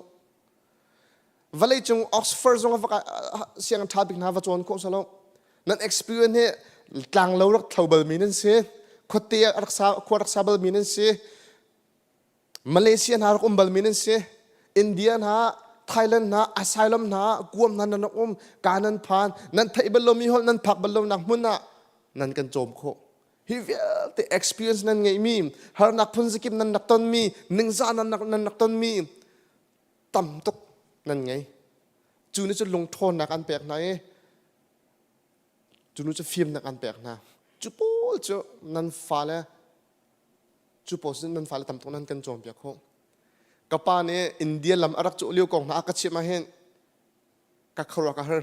Vawleicung Oxford zong va sianginn ṭha bik hna va cawn khawh si lo. Nan experience hi tlanglo rak thlo balmi nan si. Khuate rak sa khua rak sa balmi nan si. Malaysia hna rak um balmi nan si. India hna, Thailand hna, asylum hna, Guam hna nan rak um, ka nan phan, nan theih bal lomi holh nan phak bal lonak hmun ah nan kan cawm khawh. Hi vialte experience nan ngeihmi, harnak phun zakip nan rak tonmi, ningzah nan rak nan rak tonmi tam tuk nan ngei. Cu nih cu lungṭhawnnak an pek hna i cu nu cu fimnak an pek hna. Cu pawl cu nan fale cu pawl cu nan fale tam tuk nan kan cawnpiak khawh. Ka pa nih India lam a rak cawh lio kong hna a ka chimh ahhin ka khuaruah ka har.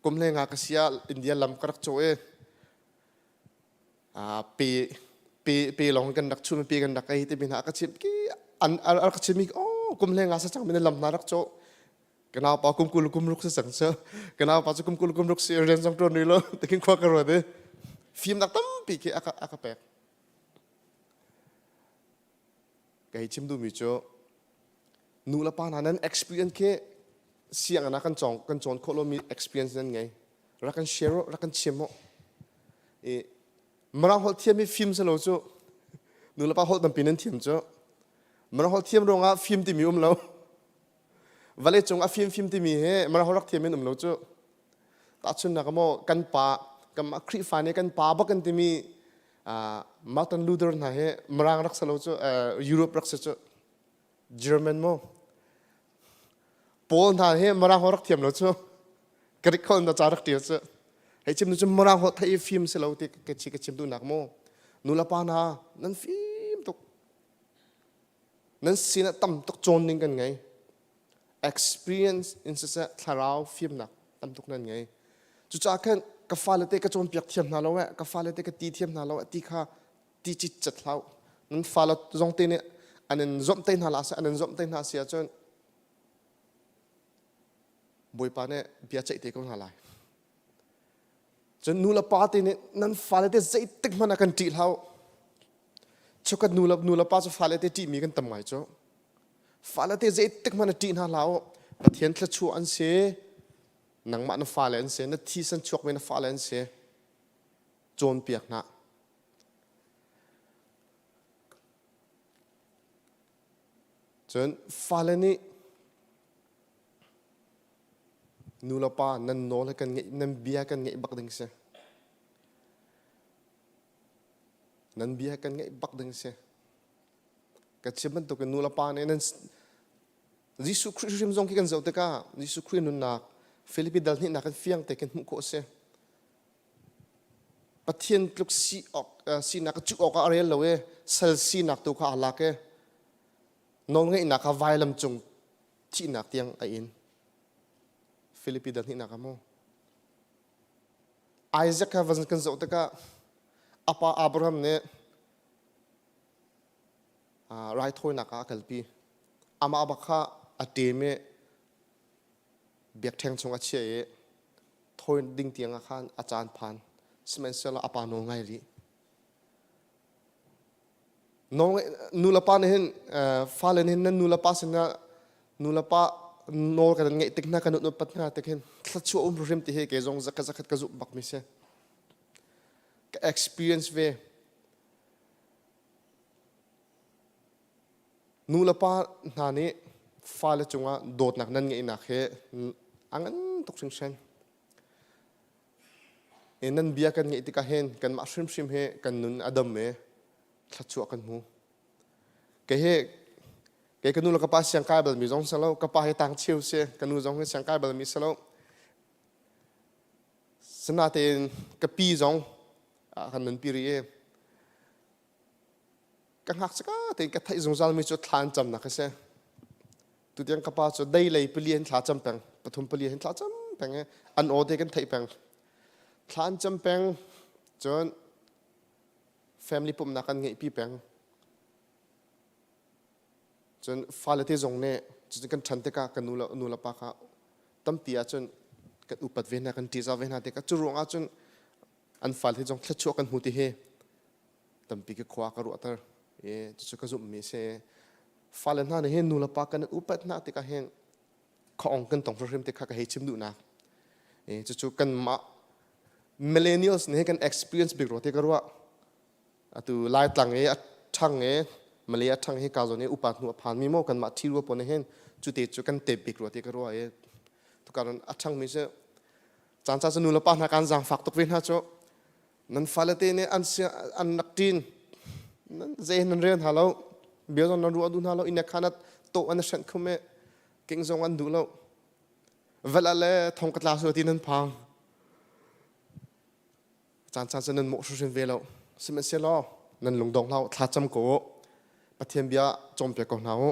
Kum hlei nga ka si ah India lam ka rak cawh i pe pe pe lawng kan rak chum pe kan rak ei timi hna a ka chimh ki an a rak chimmi oh kum hlei nga sa cang mi lam hna rak cawh ka naupa kum 20 kum ruk si cang cu ka naupa cu kum 20 kum ruk si rian zong ṭuan rih lo tikin khua ka ruat i fimnak tampi khi a ka a ka pek ka hei chim duhmi cu nu le pa hna nan experience khi sianginn ah kan cawng kan cawn khawh lomi experience nan ngei rak kan share rak kan chim u i Mirang holh thiam hi fim si lo cu nu le pa holh tampi nan thiam cu Mirang holh thiam ruangah fim timi um lo Vawleicung a fimfim timi hi Mirang rak thiam in um lo cu. Tahchunhnak maw kan pa kan Khrihfa nih kan pa bak kan timi Martin Luther hna hi Mirang rak si lo cu Europe rak si cu German maw Paul hna hi Mirang rak thiam lo cu Greek holh na ca rak ṭial cu hei chim cu Mirang holh theih i fim si lo ti ka chi ka chim duhnak maw nu le pa hna nan fim tuk Nan sinah tam tuk cawn ding kan ngei. Experience in siseh thlarau fimnak tam tuk nan ngei. Cucaah khan ka fale te ka cawnpiak thiam hna lo eh, ka fale te ka ti thiam hna lo eh ti kha ti citcet hlah. Nan fale zong te nih an in zomh te hna la seh, an in zomh te hna si ahcun Bawipa nih bia ceih te ko hna lai. Cun nu le pa te nih nan fale te zeitik hmanh ah kan ṭih hlah u. Chukhat nu le nu le pa cu fale te ṭihmi kan tam ngai cu. Fale te zeitik hmanh ah ṭih hna hlah u. Pathian thluachuah an si. Nangmah na fale an si. Na thisen chuakmi na fale an si. Cawnpiak hna. Cun fale nih Nu le pa nan nawl he kan ngeih nan bia kan ngeih bak ding si. Nan bia kan ngeih bak ding si. Ka chim bantukin nu le pa nih nan. Jesuh Khrih hrim zong khi kan zoh tikah Jesuh Khrih nunnak Filipi dal hnihnak kan fiang te kan hmuh khawh a si. Pathian tluk si awk sinak cuh awk ah a rel lo i sal sinak tu kha aa lak i nawlngeihnak kha vailam cung thihnak tiang a in. Filipi dal hnihnak ah mu. Isaac kha van kan zoh tikah a pa Abraham nih raithawinak ah a kalpi. Amah bak kha a ṭem i biakṭheng chung a chiah i thawi ding tiang ah khan a caan phan. Sihmanhsehlaw a pa nawl ngai rih. Nu le pa nih hin fale nih hin nan nu le pa sinah nu le pa nawl kan ngeih tik hna kan upat hna tik hin thluachuah um hrim ti hi kei zong zakhat zakhat ka zumh bak mi si. Ka experience ve. Nu le pa hna nih fale cungah dawtnak nan ngeihnak hi a ngan tuk hringhran. Nan bia kan ngeih tikah hin kanmah hrimhrim hi kan nun a dam i thluachuah kan hmu. Kei hi kei ka nu le ka pa siang kai balmi zong si lo, ka pa hi tang cheu si, ka nu zong hi siang kai balmi si lo. Sinatein ka pi zong a kan nunpi rih i Ka ngakchia tein ka theih zungzalmi cu thla an camnak a si. Tutiang ka pa cu dei lei pali hin thla cam peng, pathum pali hin thla cam peng i an aw te kan theih peng. Thla an cam peng, cun family pumhnak an ngeihpi peng. Cun fale te zong nih cutin kan ṭhan tikah kan nu le nu le pa kha tampi ahcun kan upat ve hna, kan ṭihzah ve hna tikah cu ruangah cun an fale te zong thluachuah kan hmu ti hi tampi ka khua ka ruahter i cucu ka zumhmi a si. Fale hna nih hin nu le pa kan upat hna tikah hin khaong kan tong hrimhrim ti kha ka hei chim duhnak. I cucu kanmah millennials nih kan experience bik rua ti ka ruah. Atu Laitlang i a ṭhang i Malay a ṭhang hi ka zawn i upa hnu a phanmi maw kanmah ṭhi rua pawl nih hin cute cu kan tep bik rua ti ka ruah i tukaran a ṭhangmi cu caan caan cu nu le pa hna kan zaangfak tuk ve hna cu Nan fale te nih an an rak ṭin. Nan zei nan rel hna lo. Bia zong nan ruah duh hna lo. Inn khan tawh an hrenh khum i king zong an duh lo. Velh ah le thong ka tla sual ti nan phang. Caan caan cu nan mawh hrimhrim ve lo. Sihmanhsehlaw nan lungdong hlah u, thla cam ko u. Pathian bia cawnpiak ko hna u.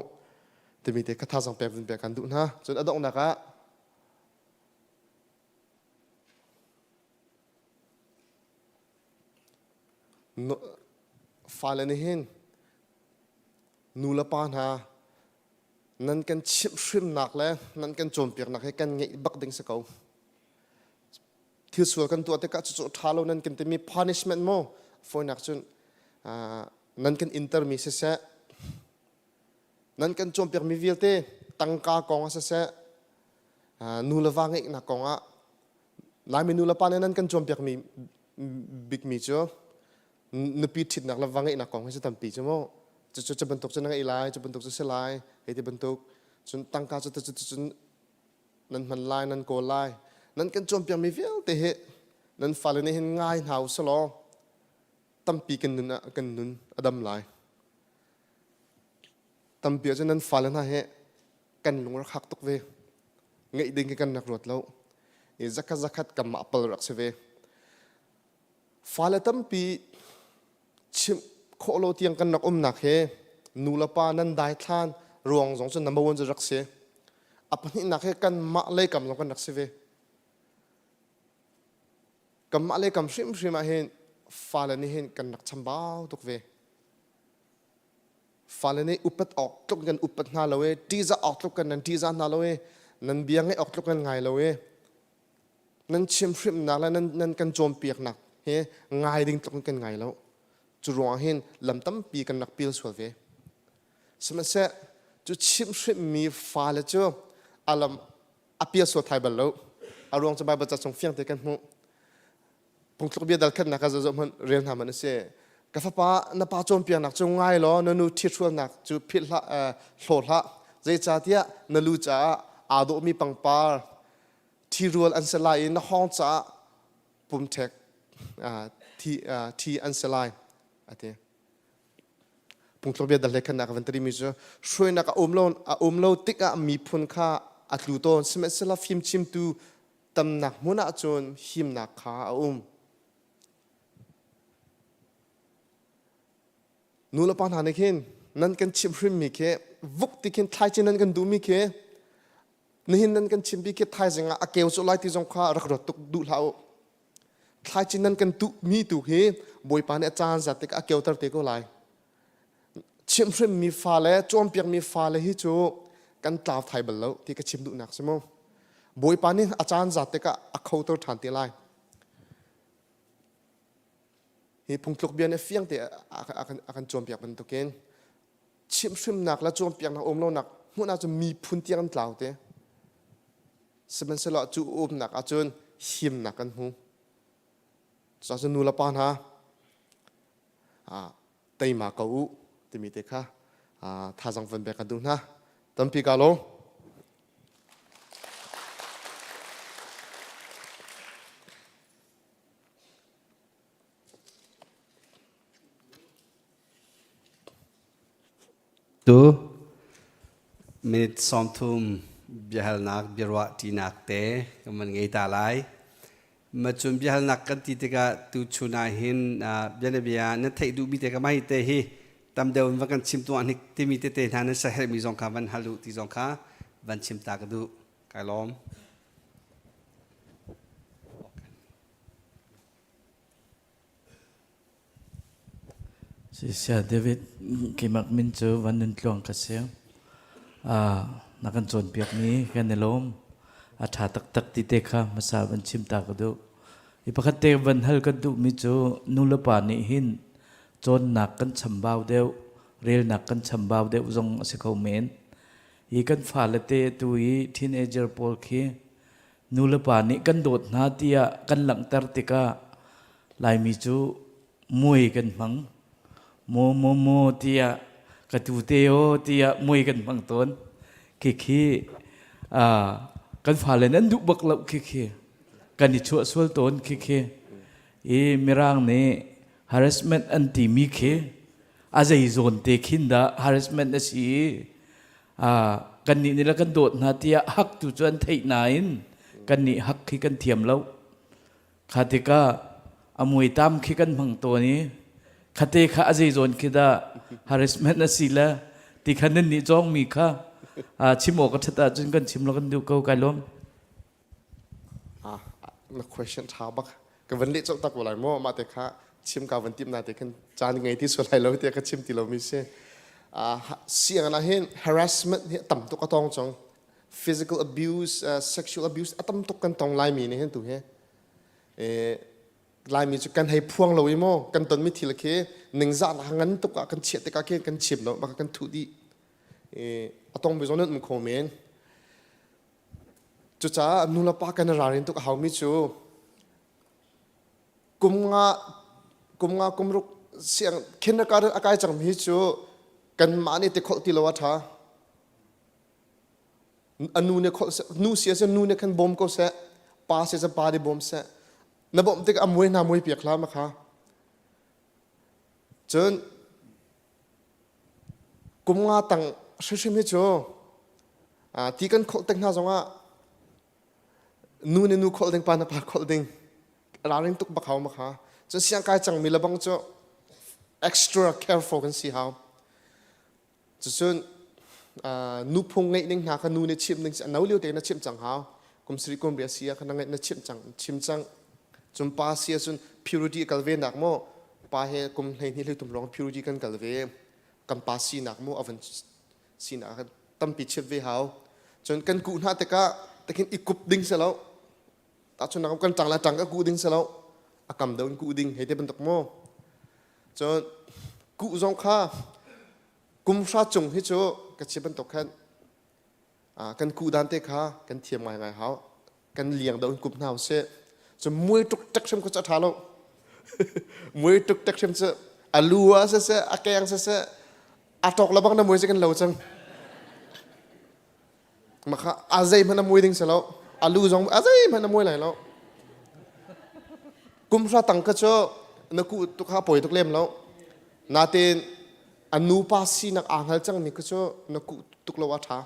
Timi te kha thazaang pek vun pek kan duh hna. Cun a donghnak ah Fale nih hin nu le pa hna nan kan chimhhrimnak le nan kan cawnpiaknak hi kan ngeih bak ding si ko. Thil sual kan tuah tikah cucu ṭha lo nan kan timi punishment maw fawinak cun nan kan intermi siseh nan kan cawnpiakmi vialte tangka kong ah siseh nu le va ngeihnak kong ah Laimi nu le pa nih nan kan cawnpiakmi bikmi cu nupi ṭhitnak le va ngeihnak kong hi cu tampi cu mu. Cucu cu bantuk cu na ngeih lai, cu bantuk cu si lai, hei ti bantuk. Cun tangka cu cu cun nan hman lai, nan kawl lai. Nan kan cawnpiakmi vialte hi nan fale nih hin ngai hna u selaw tampi kan nun ah kan nun a dam lai. Tampi ahcun nan fale hna hi kan lung rak hak tuk ve. Ngeih ding hi kan rak ruat lo. I zakhat zakhat kanmah pal rak si ve. Fale tampi chimh khawh lo tiang kan rak umnak he nu le pa nan daithlan ruang zong cu number one cu rak si. A pahnihnak he kanmah lei kam zong kan rak si ve. Kanmah lei kam hrimhrim ah hin fale nih hin kan rak chambau tuk ve. Fale nih upat awk tluk kan upat hna lo i ṭihzah awk tluk kan nan ṭihzah hna lo i nan bia ngaih awk tluk kan ngai lo i nan chimhrimhnak le nan, nan kan cawnpiaknak hi ngai ding tluk in kan ngai lo. Cu ruangah hin lam tampi kan rak pil sual ve. Sihmanhseh cu chimhhrimhmi fale cu a lam a pial sual thai bal lo. A ruang cu Baibal ca chung fiang te kan hmuh. Phungthluk bia dal khatnak ah zoh hmanh rel hna hmanh a si. Ka fapa na pa cawnpiaknak cu ngai law na nu ṭhithrualnak cu philh hlah hlaw hlah. Zeicahtiah na lu caah aa dawhmi pangpar ṭhirual an si lai i na hawng caah pumṭhek thi, thi an si lai a ti. Phungthluk bia dal hlei khannak van timi cu hruainak a um lo a um lo tikah miphun kha a tlu tawn sihmanhsehlaw fimchimtu tamnak hmun ahcun himnak kha a um. Nu le pa hna nih khin nan kan chimh hrimmi khi vuk ti khin thlaici nan kan duhmi khi nihin nan kan chimpi khi thaizing ah a keu cu lai ti zong kha rak ruat tuk duh hlah u. Thlaici nan kan tuhmi tu hi Bawipa nih a caan zat tikah a keuter te ko lai. Chimhhrimmi fale, cawnpiakmi fale hi cu kan tlau thai bal lo ti ka chim duhnak si mu. Bawipa nih a caan zat tikah a khoter ṭhan te lai. Hi phungtluk bia nih fiang te a kan cawnpiak bantukin chimhhrimnak le cawnpiaknak um lonak hmun ahcun miphun tiang an tlau te. Sihmanhsehlaw cu umnak ahcun himnak kan hmu. Cucaah nu le pa hna teima ko u timi te kha thazang van pek kan duh hna. Tampi ka lawm. Tu minute 30 biahalnak biaruah ṭinak te kan van ngei ta lai. Macun biahalnak kan ti tikah tuchun ah hin bianabia na theih duhmi te ka mah hi te hi tam deuh in va kan chim tuah hnik timi tete hna nan saherhmi zong kha van hal u ti zong kha van chim ta ka duh. Kai lawm. Sisia David keimah min cu Van Nun Tluang ka si. Na kan cawnpiakmi kan i lawm. A ṭha taktak ti te kha hmasa van chim ta ka duh. Hi pakhat te van hal kan duhmi cu nu le pa nih hin cawnnak kan chambau deuh, relnak kan chambau deuh zong a si kho men. Hi kan fale te tu i teenager pawl khi nu le pa nih kan dawt hna tiah kan langhter tikah Laimi cu muai kan hmang. Maw maw maw tiah ka tu te aw tiah muai kan hmang tawn. Khikhi kan fale nan duh bak lo khikhi. Kan i chuah sual tawn khikhi. I Mirang nih harassment an timi khi a zei zawn te khin dah harassment a si i kannih nih le kan dawt hna tiah hak tu cu an theih nain kannih hak khi kan thiam lo. Kha tikah a muitam khi kan hmang tawn i khate kha a zei zawn khi dah harassment a si le ti kha nan nih cawngmi kha chim awk a ṭhat ahcun kan chim lo kan duh ko kai lawm. Ah, na question ṭha bak. Ka van leh colh tak ko lai maw? Mah te kha chim ka van tim na te khan caan ngei ti sual lai lo tiah ka chim ti lomi si. Sianginn ah hin harassment hi tam tuk a tong cang. Physical abuse, sexual abuse a tam tuk kan tong laimi nih hin tu hi. Laimi cu kan hei phuang lo i maw kan tonmi thil khi ningzahnak ngan tuk ah kan chiah tikah khin kan chim lo maka kan thuh dih. A tong mi zong nan um kho men. Cucaah nulepa kan i ralrin tuk a haumi cu kum nga kum nga kum ruk siang kindergarten a kai cangmi hi cu kanmah nih tikholh ti lo a ṭha. A nu nih kholh seh, nu si ahcun nu nih khan bawm ko seh, pa si ahcun pa nih bawm seh. Na bawmh tikah a muai hna muai piak hlah ma kha. Cun kum nga tang hrimhrim hi cu ti kan kholh tik hna zongah nu nih nu kholh ding pa nih pa kholh ding ralring tuk bak hau ma kha cun siangkai cangmi le bang cu extra careful kan si hau cucun nuphung ngeih ning hna kha nu nih chimh ning no lio te na chimh cang hau kum sari kum ria si ah kha na ngeih na chimh cang chim cang cun pa si ahcun purity kal ve nak maw pa he kum 12 hlei tum lawng purity kan kal ve kan pa sinak mu a van sinak kan tampi chip ve hau cun kan kuh hna tikah takin i kup ding si lo tahchunnak kan ṭang le ṭang ka kuh ding si lo a kam deuh in kuh ding hei te bantuk mu cun kuh zong kha kum hra cung hi cu ka chim bantuk khan kan kuh dan te kha kan thiam ngaingai hau kan liang deuh in kup hna usih cu muai tuk tek hrim kha cu a ṭha lo muai tuk tek hrim cu a lu ah siseh a keng siseh a ṭok le bang na muai cu kan lo cang makha a zei hmanh a muai ding si lo a lu zong a zei hmanh a muai lai lo kum hra tang kha cu na kuh tuk kha poi tuk lem lo natin. A nupa sinak aa hngal cangmi kha cu na kuh tuk lo a ṭha.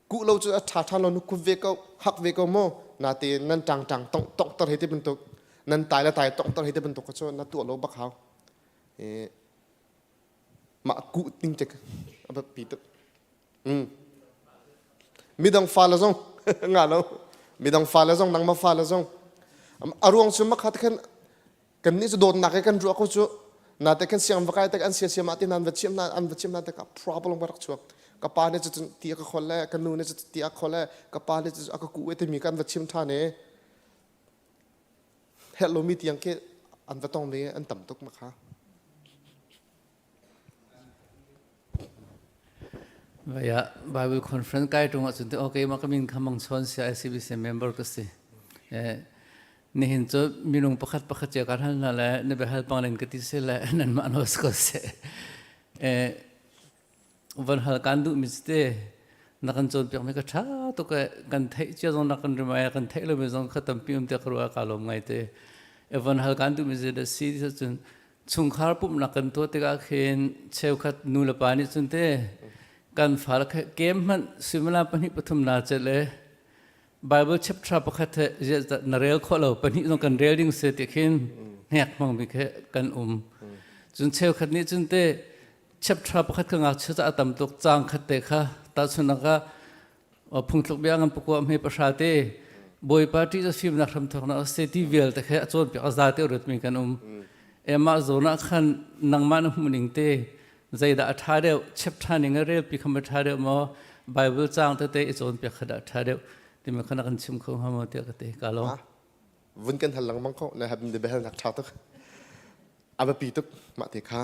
Kuh lo cu a ṭha ṭhan lo na kut ve ko, hak ve ko mu. Natein nan ṭang ṭang tongh tonghter hei ti bantuk, nan tai le tai tonghter hei ti bantuk kha cu na tuah lo bak hau. Mah kuh ting te a biapi tuk. Mm. Midang fale zong nga lo. Midang fale zong nangmah fale zong. A ruang cu makhat khan kannih cu dawtnak he kan ruah ko cu nate kan siang va kai tek an sia siam ah ti nan va chim na an va chim na tikah problem ka rak chuak ka pa nih cun ti a ka khol le ka nu nih cun ti a khol le ka pa nih cun a ka ku e timi kan va chim ṭhan i herh lomi tiang khi an va tong mi an tam tuk ma kha Vaya Bible conference kai tung ahcun te okay ma ka min kha mang chon sia ICBC member ka si. Eh nihin cu minung pakhat pakhat cia kan hal hna le na biahal pang len ka ti se le nan mah nos ko se. Eh van hal kan duh mi te na kan cawnpiak mi ka ṭha tuk e kan theih cia zong na kan rimai kan theih lo mi zong kha tampi um te ka ruah ka lawm ngai te. E van hal kan duh mi ze da si cun chungkhar pumhnak kan tuah tikah khin cheukhat nu le pa nih cun te kan fale kha kem hmanh suimilam pahnih pathum na cel le Bible chapter pakhat he na rel khawh lo pahnih zong kan rel ding se ti khin hnek hmang mi khe kan um cun cheukhat nih cun te chapter pakhat ka ngakchia ca a tam tuk caang khat te kha tahchunhnak ah phungthluk bia ngan pakua hme pahra te Bawipa ṭih cu fimnak hramthawknak a si ti vialte khe a cawnpiak a za te ruatmi kan um. Emah zawn ah khan nangmah na hmuh ning te zeidah a ṭha deuh chep ṭha ning a relpi kha ma ṭha deuh maw Bible caang tete i cawnpiak kha dah a ṭha deuh timi kha na kan chim kho hnga maw tiah ka ti ka lawm. Vun kan hal lengmang ko na habin de behal nak ṭha tuk a biapi tuk mah te kha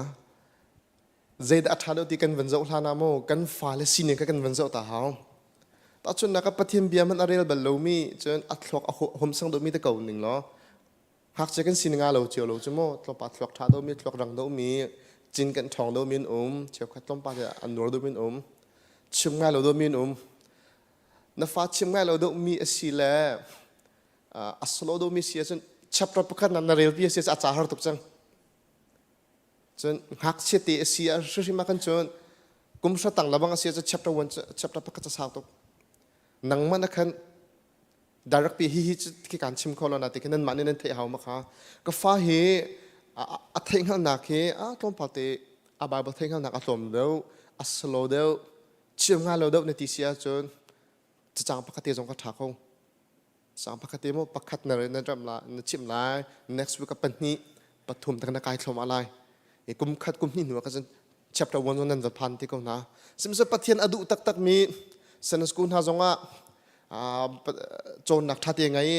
zeidah a ṭha deuh ti kan van zoh hlan ah maw kan fale sining kha kan van zoh ta hau. Tahchunhnak ah Pathian bia hmanh a rel bal lomi cun a thluak a hum sang deuhmi te ko ning law ngakchia kan sining aa lo cio lo cu maw tlawmpal thluak ṭha deuhmi thluak rang deuhmi cin kan ṭhawng deuhmi an um cheukhat tlawmpal te an nuar deuhmi an um chim ngai lo deuhmi an um na fa chim ngai lo deuhmi a si le a solo deuhmi si ahcun chapter pakhat na relpi a si ahcun a ca har tuk cang Cun ngakchia te a si ah hrimhrim ah khan cun kum hra tang lebang a si ahcun chapter 1 chapter pakhat ca sau tuk. Nangmah na khan direct pi hi hi khi kan chim kho lo na ti khi nanmah nih nan theih hau ma kha. Ka fa hi a theih hngalhnak hi a tlawmpal te a Bible theih hngalhnak a tlawm deuh, a slow deuh, chim ngai lo deuh na ti si ahcun cacang pakhat te zong ka ṭha kho. Sang pakhat te maw pakhat na na ram la na chimh lai next week a pahnih pathum tak na kai thlom lai i kum khat kum hnih hnu ah khan chapter 1 zong nan va phan ti ko hna sihmanhsehlaw Pathian a duh taktak mi Sunday school hna zongah cawnnak ṭha te ngai i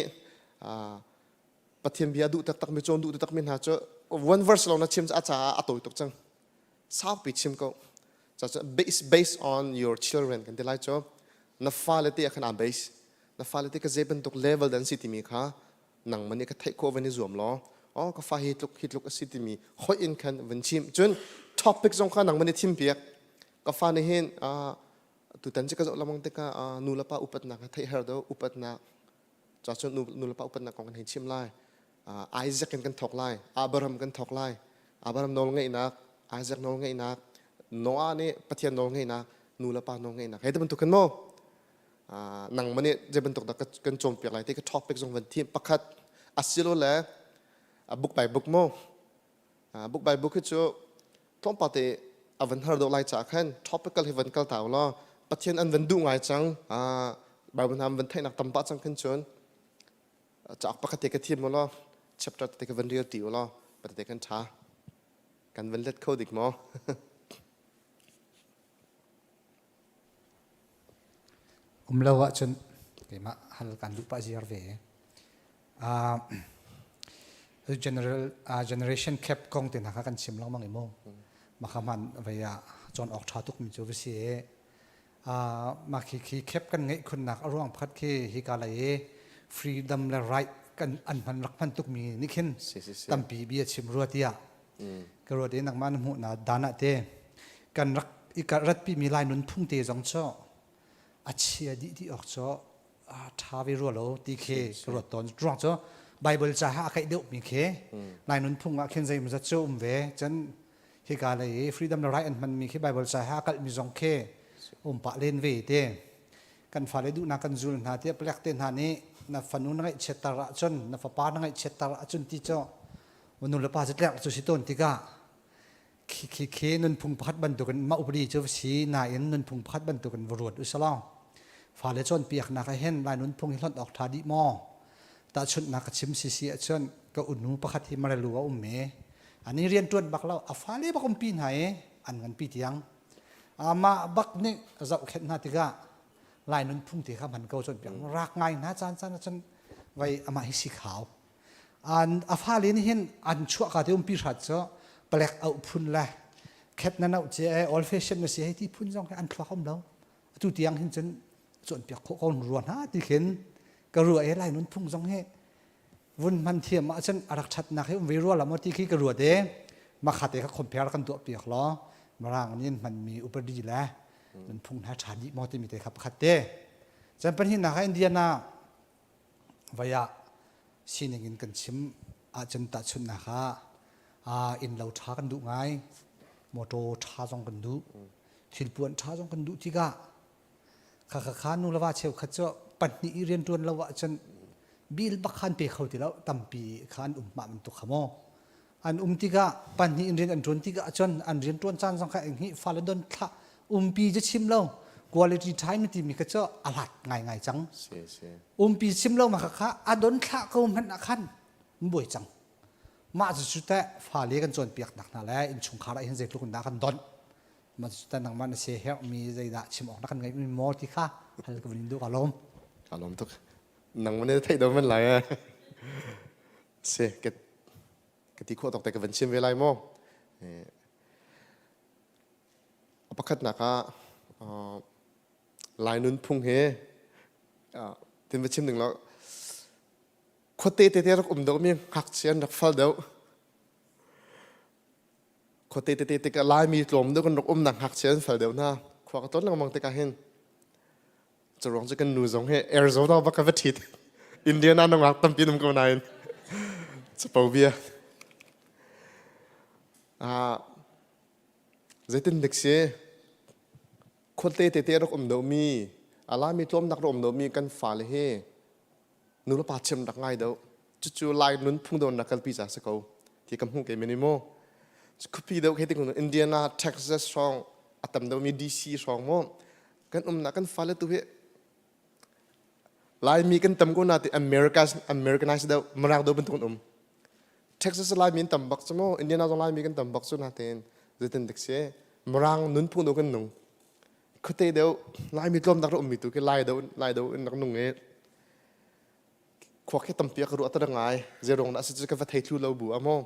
Pathian bia duh taktak mi cawn duh taktak mi hna cu one verse lawng na chim a caah a tawi tuk cang saupi chim ko based based on your children kan ti lai cu na fale te ah khan aa base na fale te ka zei bantuk level dan si timi kha nangmah nih ka theih khawh van i zuam law oh ka fa hi tluk hi tluk a si timi hoih in khan van chim cun topic zong kha nangmah nih thim piak ka fa nih hin tutan cu ka zoh lamang tikah nu le pa upatnak kha theih her do upatnak ca cun nu le pa upatnak kong kan hei chim lai Isaac in kan thawk lai Abraham kan thawk lai Abraham nawl ngeihnak Isaac nawl ngeihnak Noah nih Pathian nawl ngeihnak nu le pa nawl ngeihnak hei ti bantuk khan maw nangmah nih zei bantuk dah kan cawnpiak lai ti ka topic zong van thim pakhat asilole book by book mu book by book hi cu tlawmpal te a van har deuh lai caah khan topical hi van kal ta law Pathian an van duh ngai cang Bible hna van theihnak tam pah cang khin cun cauk pakhat te ka thim u law chapter te ka van rel ti u law pate kan tha kan van let kho dik maw Um lo ahcun keimah hal kan duh pah ziar ve. Uh, general uh, generation cap kong te hna kha kan chim lengmang i mu. Maka man vei ah cawn awk ṭha tuk mi cu va si i uh, mah khi khi cap kan ngeih khunnak a ruang pakhat khi hi ka lei i freedom le right kan an hman rak hman tuk mi nih khin tampi bia chim rua tiah ka ruat i nangmah na hmuh na dan ah te kan rak i ratpi mi lai nunphung te zong cu a chia dih ti awk cu a ṭha ve rua lo ti khi ka ruat tawn ruang cu Bible ca ha a kaih deuh mi khi lai nunphung ah khin zei zat cu um ve cun. Hika lei i freedom le right an hmanmi khi Bible ca he aa kalhmi zong khi um pah len ve te. Kan fale duhnak kan zul hna tiah palek te hna nih na fanu na ngaihchiatter ahcun na fapa na ngaihchiatter ahcun ti cu nu le pa cu tlek cu si tawn tikah khi khi khi nunphung pakhat bantukin mah upadi cu si nain nunphung pakhat bantukin va ruat usalaw fale cawnpiaknak ah hin Lai nunphung hi hlonh awk ṭha dih maw? Tahchunhnak ka chim sisi ahcun ka unu pakhat hi Marelu a um i ani rian ṭuan bak lo a fale bak umpi hna i an nganpi tiang amah bak nih a zohkhenh hna tikah Lai nunphung te kha hman ko cawnpiak rak ngai hna caan caan ahcun vai amah hi si khau an a fale nih hin an chuahka te umpi hrat cu palek auh phun le khet na nauh ce old fashion na si hei ti phun zong hi an thluak um lo atu tiang hin cun cawnpiak khawh ko rua hna ti khin ka rua e lai nun phung zong hi vun hman thiam ahcun a rak ṭhatnak hi um ve rua la maw ti khi ka ruat e makha te kha compare kan tuah piak law mirang nih an hmanmi upadi le nunphung hna ṭha dih maw timi te kha pakhat te chan pahnihnak ah Indiana Vai ah sining in kan chim ahcun tahchunhnak ah innlo ṭha kan duh ngai, motor ṭha zong kan duh, thilpuan ṭha zong kan duh tikah khakha kha nu le va cheukhat cu pahnih i rianṭuan lo ahcun bill bak kha an pe kho ti lo tampi kha an um mah bantuk kha maw an um tikah pahnih in rian an ṭuan tikah cun an rian ṭuan caan zong kha eng fale don thlah umpi cu chim lo quality time timi kha cu a hlat ngaingai cang umpi chim lo ma kha a don thlah ko hmanh ah khan buai cang mah cu cu teh fale kan cawnpiak nak hna le innchungkhar ah hin zeitluk in dah kan donh mah cu teh nangmah na se herhmi zeidah chim awk na kan ngeih mi maw ti kha hal ka vun in duh ka lawm ka lawm tuk nang man theih do man lai si ka ka ti khawh tawk te ka van chim ve lai maw a pakhatnak ah Lai nunphung he tin va chim ding lo khuate te te rak um deuh mi ngakchia an rak fal deuh khuate te te tikah Laimi tlawm deuh kan rak umnak ngakchia an fal deuh hna khua ka ton lengmang tikah hin Curuang cu kan nu zong hi Arizona bak ka va ṭhit. Indiana nungak tampi um ko nain capo bia. Ah, zeitin dik si khuate tete rak um deuhmi alami tlawmnak rak um deuhmi kan fale hi nu le pa chim rak ngai deuh cucu lai nunphung deuh na kalpi ca si ko ti ka hmuh ke mini mu khuapi deuh khi tikun Indiana Texas hrawng a tam deuhmi DC hrawng mu kan umnak kan fale tu hi Laimi kan tam ko na ti America Americanize deuh Mirang deuh bantuk um Texas Laimi an tam bak cu mu Indiana zong Laimi kan tam bak cu na tein zeitin dik si Mirang nunphung deuh kan nung khuate deuh Laimi tlawmnak rak ummi tu khi Lai deuh Lai deuh in rak nung i khua khi tampi ka ruah ta ngai zeirong dah si cu ka va thei thlu lo bu a maw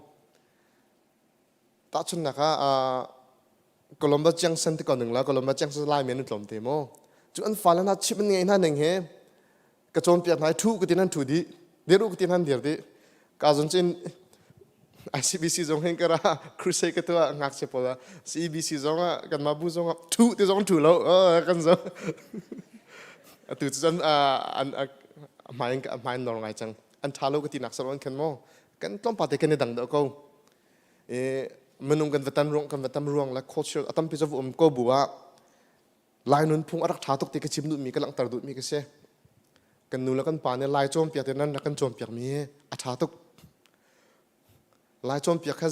Tahchunhnak ah Columbus Junction ti ko ning la Columbus Junction Laimi an tlawm te maw? Cu an fale hna chimh an ngeih hna ning he ka cawnpiak hna i thu ka tin an thu dih dir u ka tin an dir dih ka zon cun ICBC zong hin ka ra crusade ka tuah ngakchia pawl ah CEBC zong ah kanmah bu zong ah thu ti zong thu lo kan zo atu cu cun an hmai hmai nor ngai cang an tha lo ka ti nak saron khan maw kan tlawmpal te kan i dang deuh ko i minung kan va tan ruang kan va tam ruang le culture a tampi cu va um ko bu ah lai nunphung a rak ṭha tuk ti ka chim duhmi ka langhter duhmi ka si kan nu le kan pa nih lai cawnpiak te nan rak kan cawnpiak mi a ṭha tuk lai cawnpiak kha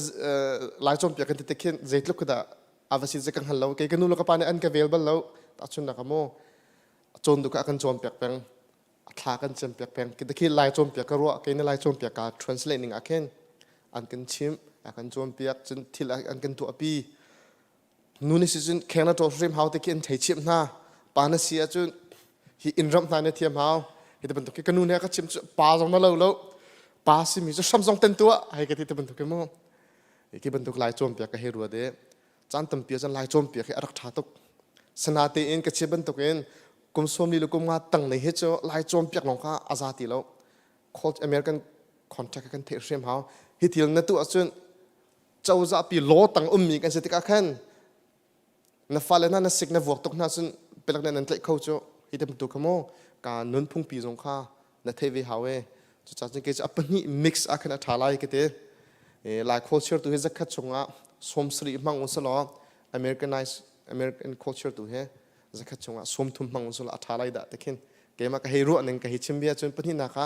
lai cawnpiak kan ti tik khin zeitluk dah a va si ka hngal lo kei ka nu le ka pa nih an ka vel bal lo tahchunnak ah maw cawn duh ka kan cawnpiak peng a thla kan cempiak peng khi lai cawnpiak ka ruah kei na lai cawnpiak ka translate ning ah khin an kan chimh a kan cawnpiak cun thil an kan tuahpi nu ni si cun kheng na ṭaw hrim hau te khi an thei chimh hna pa na si ahcun hi inn ram hna na thiam hau hi te bantuk khi ka nu nih a ka chimh cu pa zong na lo lo pa simi cu hram zong ten tuah hei ka ti te bantuk khi mu hi bantuk lai cawnpiak ka hei ruat i caan tampi ah cun lai cawnpiak hi a rak ṭha tuk sanatein ka chim bantukin kum 40 le kum nga tang nei hi cu lai cawnpiak lawng kha a za ti lo American contract kan theih hrim hau hi thil na tu ahcun cozah pi law tang ummi kan si tikah khan na fale hna na sik na vuak tuk hna cun pelak nan tlaih kho cu hi te bantuk kha mu ka nunphung pi zong kha na thei ve hau e cucaah cun kei cu a pahnih mix ah khan a ṭha lai ka ti lai culture tu hi zakhat chungah. sawmsarih hmang usalaw Americanized American culture tu he zakhat chungah 30 hmang usulaw a ṭha lai dah tikhin keimah ka hei ruah ning ka hei chim bia cun pahnihnak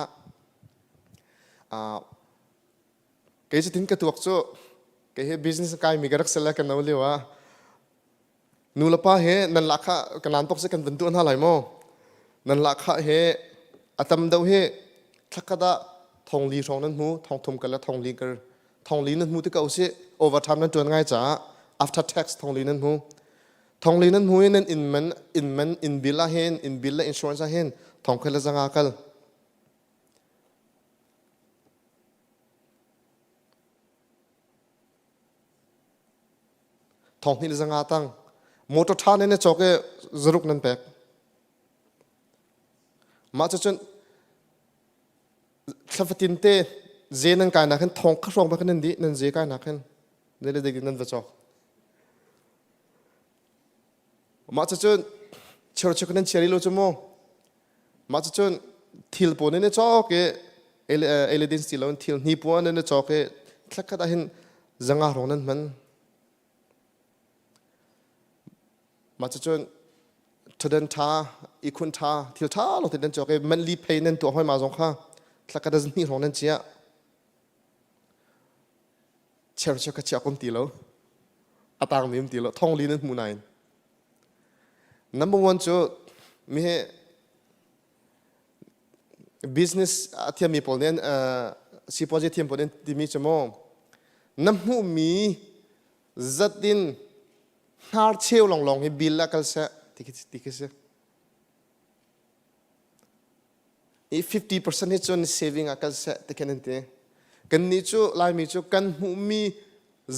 ah kei cu tin ka tuak cu kei he business kai mi ka rak sel ka no lio ah nu le pa he nan lahkhah ka nan tok se kan van tuah hna lai maw nan lahkhah he a tam deuh hi thlakhat ah thong li hrawng nan hmu thong thum kal le thong li kar thong li nan hmu ti ko si overtime nan tuan ngai caah after tax thong li nan hmu thong li nan hmu i nan inn man inn man inn bill ah hin inn bill le insurance ah hin thong khel le zanga kal Thong hnih le zanga tang. Motor ṭha nan i cawk i zaruk nan pek. Mah cucun thla fatin te ze nan kai nak hin thong kha hrawng bak nan dih nan ze kai nak hin le le ding nan va cawk. Mah cucun cheu nan chia lo cu mu. Mah cucun thil pawl nan i cawk i eledin si loin thil hnipuan nan i cawk i thlakhat ah hin zanga hrawng nan hman. Mah cucun ṭhadan ṭha, ihkhun ṭha, thil ṭha lo te nan cawk i manli phei nan tuah hoi ma zong kha thlakhat ah zahnih hrawng nan chiah. Chercheu ka chiah kum ti lo. A tangmi um ti lo. Thong li nan hmu nain. Number one cu mi hi business a thiammi pawl nih sipuazi thiam pawl nih timi cu maw na hmuhmi zat in hnar cheu lawnglawng hi bill ah kal seh ti khi ti khi si. I 50% hi cun saving ah kal seh ti khin an ti. Kannih cu Laimi cu kan hmuhmi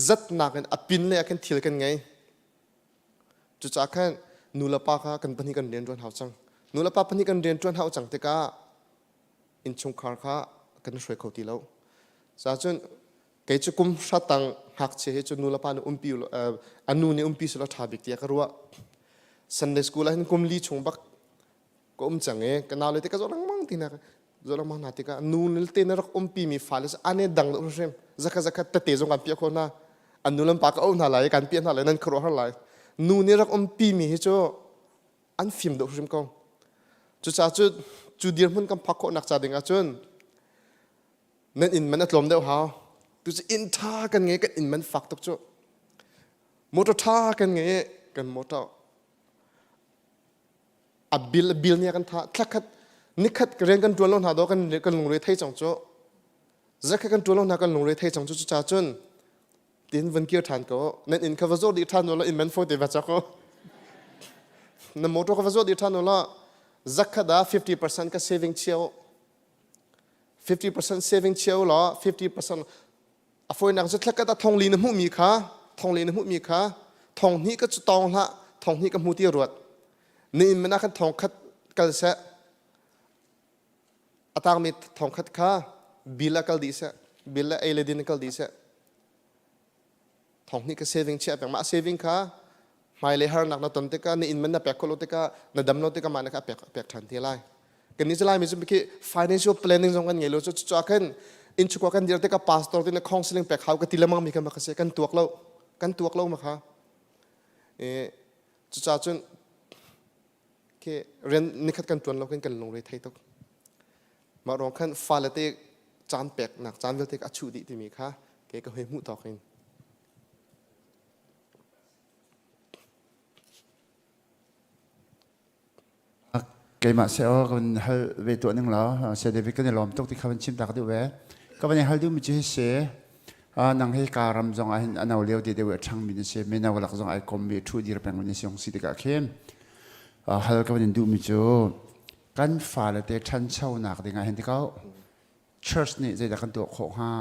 zatnak in a pin le ah khin thil kan ngei. Cucaah khan nu le pa kha kan pahnih kan rian ṭuan hau cang. Nu le pa pahnih kan rian ṭuan hau cang tikah innchungkhar kha kan hruai kho ti lo. Cacun kei cu kum hra tang ngakchia hi cu nu le pa nih umpi a nu nih umpi selaw ṭha bik tiah ka ruah. Sunday school ah hin kum li chung bak ka um cang i ka nau le te ka zoh lengmang ti na zoh lengmang hna tikah nu le te na rak umpi mi fale cu ane dang deuh hrim zakhat zakhat tete zong kan piah khawh hna an nu le pa ka auh hna lai kan piah hna lai nan khuaruah har lai nu nih rak umpi mi hi cu an fim deuh hrim ko cucaah cu cu dirhmun kan phak khawhnak ca ding ahcun nan inn man a tlawm deuh hau tu cu inn ṭha kan ngei kan inn man fak tuk cu motor ṭha kan ngei kan motor a bil a bil nih a kan thah thlakhat nikhat rian kan ṭuan lo hna do kan kan lungre thei cang cu zakhat kan ṭuan lo hna kan lungre thei cang cu cuca cun tin van kir ṭhan ko nan inn kha va zawt dih ṭhan la inn man fo te va chak ko na motor kha va zawt dih ṭhan la zakhat ah 50% ka saving chiao 50% saving chiao la 50% A fawinak cu thlakhat ah thong li na hmuhmi kha thong li na hmuhmi kha thong hnih ka cu tawng hlah thong hnih ka hmu ti ruat ni in man ah khan thong khat kal seh a tangmi thong khat kha bill ah kal dih seh bill le ei le din kal dih seh thong hnih ka saving chiah peng mah saving kha hmailei harnak na ton tikah na inn man na pek khawh lo tikah na dam lo tikah mah na kha pek pek ṭhan te lai kan ni lai mi cu khi financial planning zong kan ngei lo cu cu khan inn chukwa kan dir tikah pastor te na counseling pek hau ka ti lemang mi kha ma kha si kan tuak lo kan tuak lo ma kha e cucaah cun khi rian nikhat kan tuan lo khin kan lungre thei tuk mah ruang khan fale te caan pek nak caan vialte a chuh dih timi kha ke ka hoi hmuh tawk in Keimah seh aw kan hal ve tuah ning law Saya David kan i lawm tuk ti kha van chim tak duh ve. Ka van i hal duhmi cu hi si nang hi ka ram zong ah hin a no lio te deuh a ṭhangmi na si mino lak zong ai kommi ṭhu dir peng na si si tikah khin hal ka van in duhmi cu kan fale te ṭhanchonak ding ah hin ti ko Church nih zeidah kan tuah khawh hnga?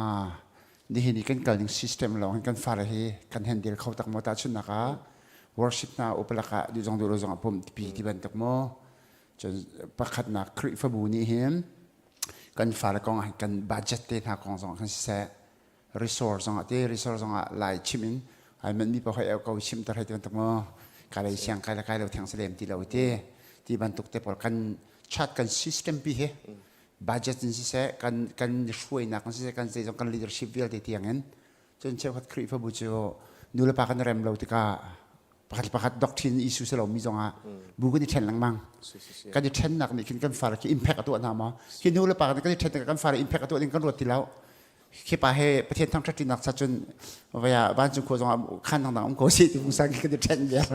Nihin i kan kalning system lawng hin kan fale hi kan handle kho tak maw? Tahchunhnak ah worship hna upalak ah duh zong duh lo zong ah pumh pi ti bantuk maw? Cun pakhatnak Khrihfabu nih hin kan fale kong ah kan budget te hna kong zong ah kan siseh resource zong ah te resource zong ah lai chim in ai manh mi paoh hei ko chim ter hei ti bantuk maw? Kai lei siang kai le kai lo theng salem ti lo ti ti bantuk te pawl kan chat kan system pi hi budget in siseh kan kan hruainak in siseh kan zeizong kan leadership vialte tiangin cun cheukhat Khrihfabu cu Nu le pa kan rem lo tikah pakhat le pakhat doctrine issue si lomi zongah bu kan i ṭhen lengmang. Kan i ṭhennak nih khin kan far khi impact a tuah hna maw? Khi nu le pa kan i ṭhen tikah kan far impact a tuah ding kan ruat ti lo. Khi pa he Pathian thangṭhat ṭinak cha cun vaya vancung khua zongah khan dangdang um ko si ti pungsan khi kan i ṭhen vial.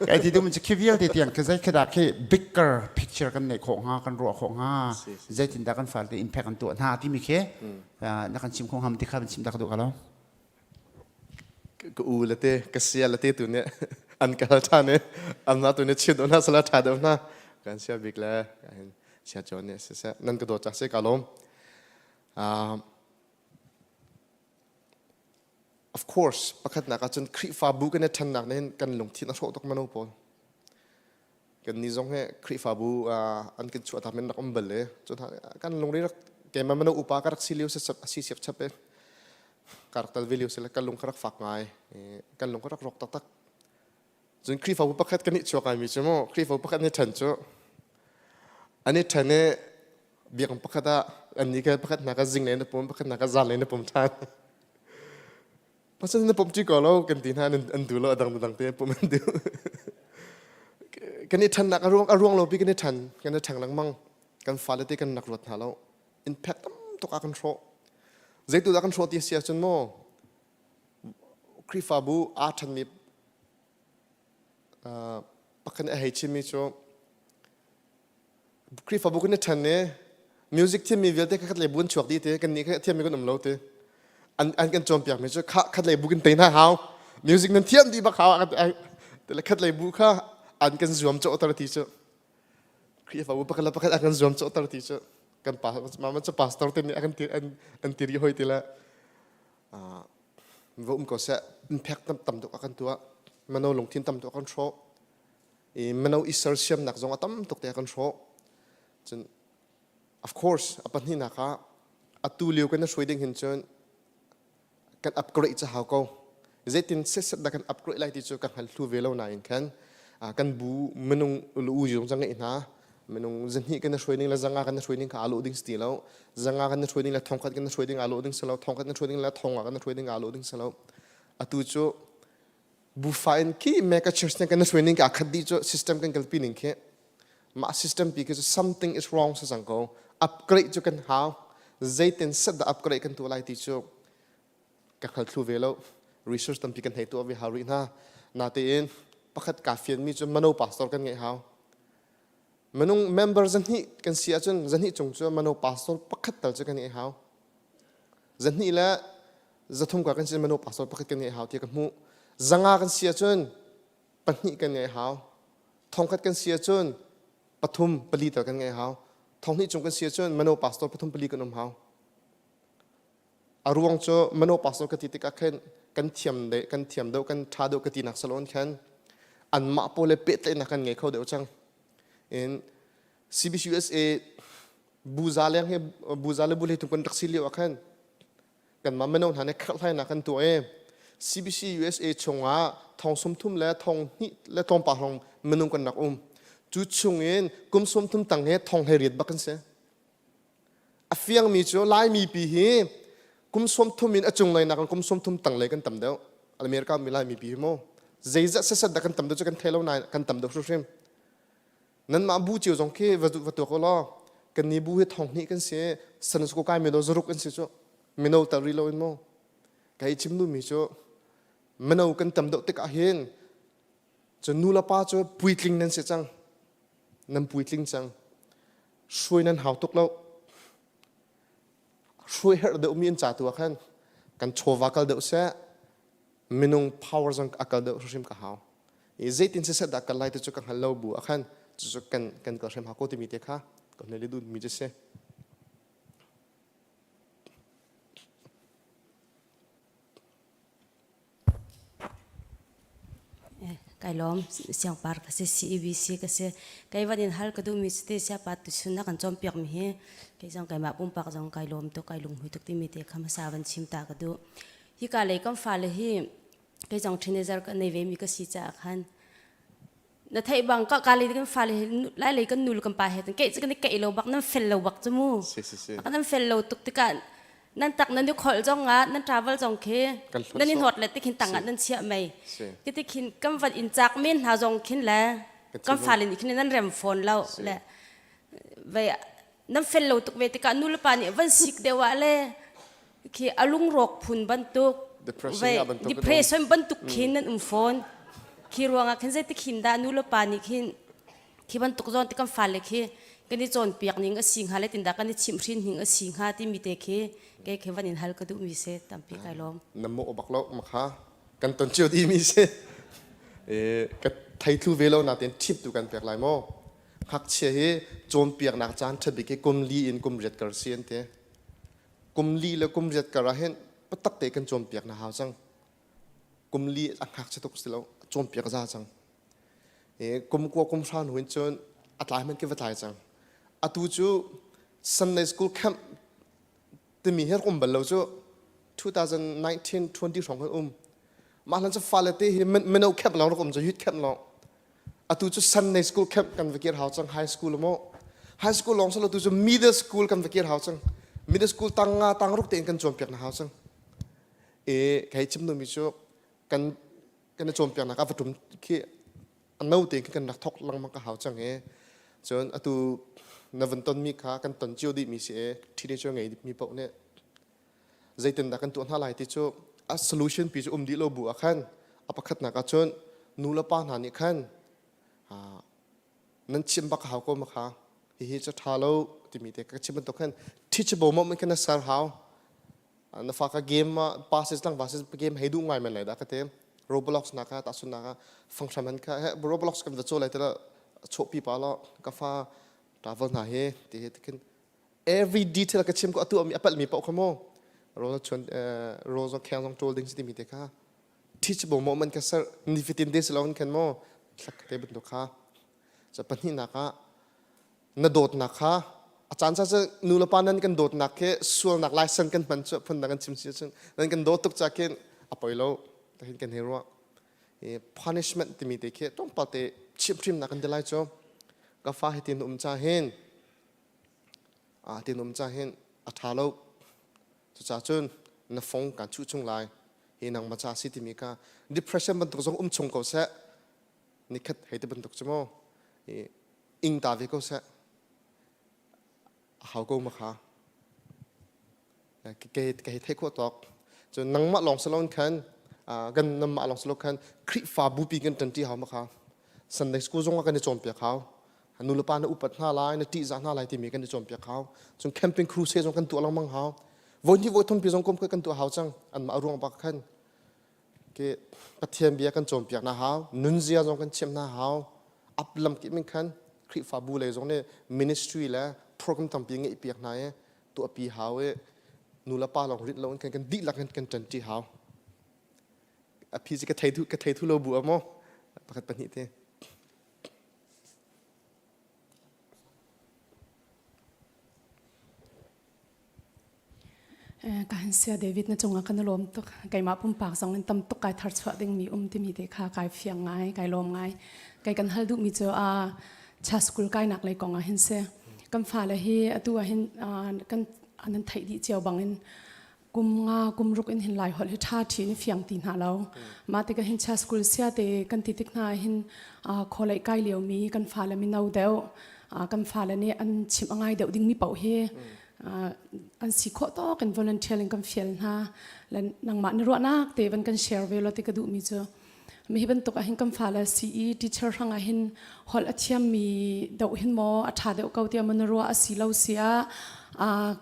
Kai ti dum khi vialte tiang khi zei khi dah khi bigger picture kan neih khawh hnga kan ruah khawh hnga zeitindah kan far te impact an tuah hna timi khi na kan chim kho ngam ti kha kan chim ta ka duh ka lo. Ka u le te ka sia le te tu nih an kal ṭhan i an na tu nih chin hna sala ṭha deuh hna kan sia bik le hin sia cawn nih siseh nan ka dawt cak si ka lawm. Of course pakhatnak ah cun Khrihfabu kan i ṭhennak nih hin kan lungthin a hrawh tuk mano pawl. Kan ni zong hi Khrihfabu an kan chuahtak men rak um bal i cun kan lungri rak keimah mano upa ka rak si lio si siap chap i ka rak tal ve lio si le kan lung ka rak fak ngai kan lung ka rak rawk taktak. Cun Khrihfabu pakhat kan i chuak ngaimi cu mu Khrihfabu pakhat an i ṭhen cu an i ṭhen i biakinn pakhat ah annih kha pakhat hna kha zinglei na pum pakhat hna kha zanlei na pum ṭhan. Pasal na pum ṭi ko lo kan ti hna an duh lo a dang dang te pum an duh. Kan i ṭhennak a ruang a ruang lo pi kan i ṭhen kan i ṭheng lengmang kan fale te kan nak ruat hna lo impact tam tuk ah kan hrawh. Zeitu dah kan hrawh ti a si ahcun maw Khrihfabu aa ṭhenmi pakhat nih a hei chimmi cu Khrihfabu kan i ṭhen i music thiammi vialte kha khat lei bu an chuak dih ti kannih kha thiammi kan um lo ti an an kan cawnpiakmi cu kha khat lei bu kan tei hna hau music nan thiam dih bak hau le khat lei bu kha an kan zuam cawhter ti cu Khrihfabu pakhat le pakhat an kan zuam cawhter ti cu kan pa mama cu pastor te nih an an an ti rih hoi ti le va um ko seh impact tam tam tuk a kan tuah mano lungthin tam tuk a kan hrawh i mano i sersiamnak zong a tam tuk te a kan hrawh cun of course a pahnihnak ah atu lio kan hruai ding hin cun kan upgrade ca hau ko zeitin setset dah kan upgrade lai ti cu ka hngal hlu ve lo nain khan kan bu minung lu zong zang ngeih hna minung zahnih kan hruai ning le zanga kan hruai ning kha aa lawh ding si ti lo zanga kan hruai ning le thongkhat kan hruai ding aa lawh ding si lo thongkhat kan hruai ding le thonga kan hruai ding aa lawh ding si lo atu cu bufa in khi mega church ne kan hruai ning ka khat dih cu system kan kalpi ning khi mah system pi khi cu something is wrong sa cang ko upgrade cu kan hau zeitin set dah upgrade kan tuah lai ti cu ka hngal thlu ve lo research tampi kan hei tuah ve hau rih hna natein pakhat kaa fianmi cu mano pastor kan ngeih hau minung member zahnih kan si ahcun zahnih cung cu mano pastor pakhat tal cu kan ngeih hau zahnih le zathum ka kan si mano pastor pakhat kan ngeih hau tiah ka hmuh zanga kan si ahcun pahnih kan ngeih hau thongkhat kan si ahcun pathum pali tal kan ngeih hau thonghnih cung kan si ahcun mano pastor pathum pali kan um hau A ruang cu mano pastor ka ti tikah khin kan thiam de kan thiam deuh kan ṭha deuh ka tinak salon khan anmah pawl le pehtlaihnak kan ngei kho deuh cang. In CBCUSA buza leng hi buza le bu hlei kan rak si lio ah khan kanmah mino hna nih kherhhlainak kan tuah i CBC USA chungah thong 30 le thong hnih le tlawmpal hrawng minung kan rak um. Cu chungin kum 30 tang he thong 18 bak kan si. A fiangmi cu Laimi pi hi kum 30 in a cunglei nakin kum 30 tanglei kan tam deuh. America mi Laimi pi hi mu. Zeizat sasat dah kan tam deuh cu kan thei lo nain kan tam deuh hrimhrim. Nanmah bu cio zong khi va va tuak law kan ni bu hi thong hnih kan si san su kai mino zaruk kan si cu mino tar ri lo in mu. Kai chim duhmi cu mino kan tam deuh tikah hin cu nu le pa cu puitling nan si cang. Nan puitling cang. Hruai nan hau tuk lo. Hruai herh deuhmi an ca tu ah khan kan chawva kal deuh seh, minung power zong a kal deuh hrimhrim ka hau. I zeitin siseh dah kal lai ti cu ka hngal lo bu ah khan cucu kan kan kal hrim hau ko timi te kha ka hnel i duhmi cu si. Kai lawm siangpar ka si CEBC ka si kei van in hal ka duhmi si te siapa tuchun na kan cawnpiak mi hi kei zong keimah pumpak zong kai lawm tuk kai lunghmui tuk timi te kha hmasa van chim ta ka duh hika lei kan fale hi kei zong teenager ka nei ve mi ka si caah khan na theih bang ka ka lei kan fale lai lei kan nu le kan pa he kei cu kan i keih lo bak nan fel lo bak cu mu Si si si. nan fel lo tuk tikah. Nan tak nan i kholh zong ah nan travel zong khi nan i hnawt le tikhin tang ah nan chiah mei. Khi tikhin kan van in cak men hna zong khin le kan fale nih khin nan rem fawn lo le vei nan fel lo tuk ve tikah nu le pa nih van sik deuh ah le khi a lungrawk phun bantuk depression bantuk khin nan um fawn. Khi ruangah khin zeitik hin dah nu le pa nih khin khi bantuk zawn ti kan fale khi kan i cawnpiak ning a si hnga le tindah kan i chimhhrin ning a si hnga timi te khi kei khi van in hal ka duhmi si tampi kai lawm. Na mawh bak lo makha kan ton cio dimi si. Ka theithlu ve lo natin thip tu kan pek lai maw? Ngakchia hi cawnpiaknak caan ṭhabik hi kum li in kum riat kar si an ti. Kum li le kum riat kar ah hin patak te kan cawnpiak na hau cang. Kum li a ngakchia tuk si lo cawnpiak za cang. Kum kua kum hra hnu in cun a tlai hmanh khi va tlai cang. Atu cu Sunday school camp timi hi rak um bal lo cu 2019 20 hrawng kan um. Mah hlan cu fale te hi mino camp lawng rak um cu youth camp lawng. Atu cu Sunday school camp kan va kir hau cang high school maw. High school lawng silo tu cu middle school kan va kir hau cang. Middle school tang nga tang ruk tein kan cawnpiak na hau cang. E kai chim mi cu kan kan i cawnpiaknak ah va ṭum khi a no tein kan rak thok lengmang ka hau cang i cun atu na van tonmi kha kan ton cio dihmi si i teenager ngei mi paoh nih zeitindah kan tuah hna lai ti cu a solution pi cu um dih lo bu ah khan a pakhatnak ah cun nu le pa hna nih khan nan chim bak hau ko ma kha hihi cu ṭha lo timi te ka chim bantuk khan teachable moment khan na ser hau na fa ka game ah passes lang passes game hei duh ngai men lai dah ka te Roblox na ka ta sun na ka function han kha he Roblox kan va chaw lai tela chawh pi pa lo ka fa travel hna he ti he tikin every detail ka chim ko atu ami apal mi pau kha mo ro chun ro zong kheng zong ṭol ding si timi te kha teachable moment ka ser ni fitin te silon khan mo thlak te bantuk kha cha pahnih nak ah na dawtnak kha a caan caan cu nu le pa nan kan dawtnak khi sualnak license kan hman cu phun dang kan chim si cun nan kan dawt tuk ca khin a poi lo tahin kan hei ruah i punishment timi te khi tlawmpal te chimhhrimnak kan ti lai cu ka fa hi tin um cha hin a tin um cha hin a ṭha lo cucaah cun na fong kan chuh chung lai hi nangmah ca si timi kha depression bantuk zong um chung ko seh nikhat hei ti bantuk cu mu ing ta ve ko seh a hau ko ma kha ke ke thei khawh tawk cun nangmah lawng si loin khan kan namah lawng si lo khan Khrihfa bupi kan ṭanṭi hau ma kha Sunday school zong ah kan i cawnpiak hau nu le pa na upat hna lai na ṭihzah hna lai timi kan i cawnpiak hau cun camping crusade zong kan tuah lengmang hau voi hnih voi thum pi zong kum kan tuah hau cang anmah ruang bak khan Ke Pathian bia kan cawnpiak na hau, nunzia zong kan chimh na hau. Ap lam kip min khan Khrihfabu lei zong nih ministry le program tampi ngeih piak hna i tuahpi hau i nu le pa lawng rinh loin kan kan dihlak in kan ṭanṭi hau. A phi ka thei ka thei thu lo bu a maw pakhat pahnih te. Ka han sia David na cungah kan i lawm tuk. Keimah pumpak zong in tam tuk kai tharchuah dingmi um timi te kha kai fiang ngai, kai lawm ngai. Kai kan hal duhmi cu a cha school kainak lei kong ah hin si. Kan fale hi atu ah hin kan nan theih dih cio bangin kum nga kum ruk in hin lai holh hi ṭha ṭhi in fiang ti hna lo. Mah tikah hin cha school sia te kan ti tik hna hin khualei kai liomi kan fale mino deuh kan fale nih an chimh a ngai deuh dingmi paoh hi an si khawh tawk in volunteer in kan fial hna le nangmah na ruahnak te van kan share ve lo ti ka duhmi cu mi hi bantuk ah hin kan fale CE teacher hrang ah hin holh a thiammi deuh hin maw a ṭha deuh ko tiah maw na ruah a si lo si ah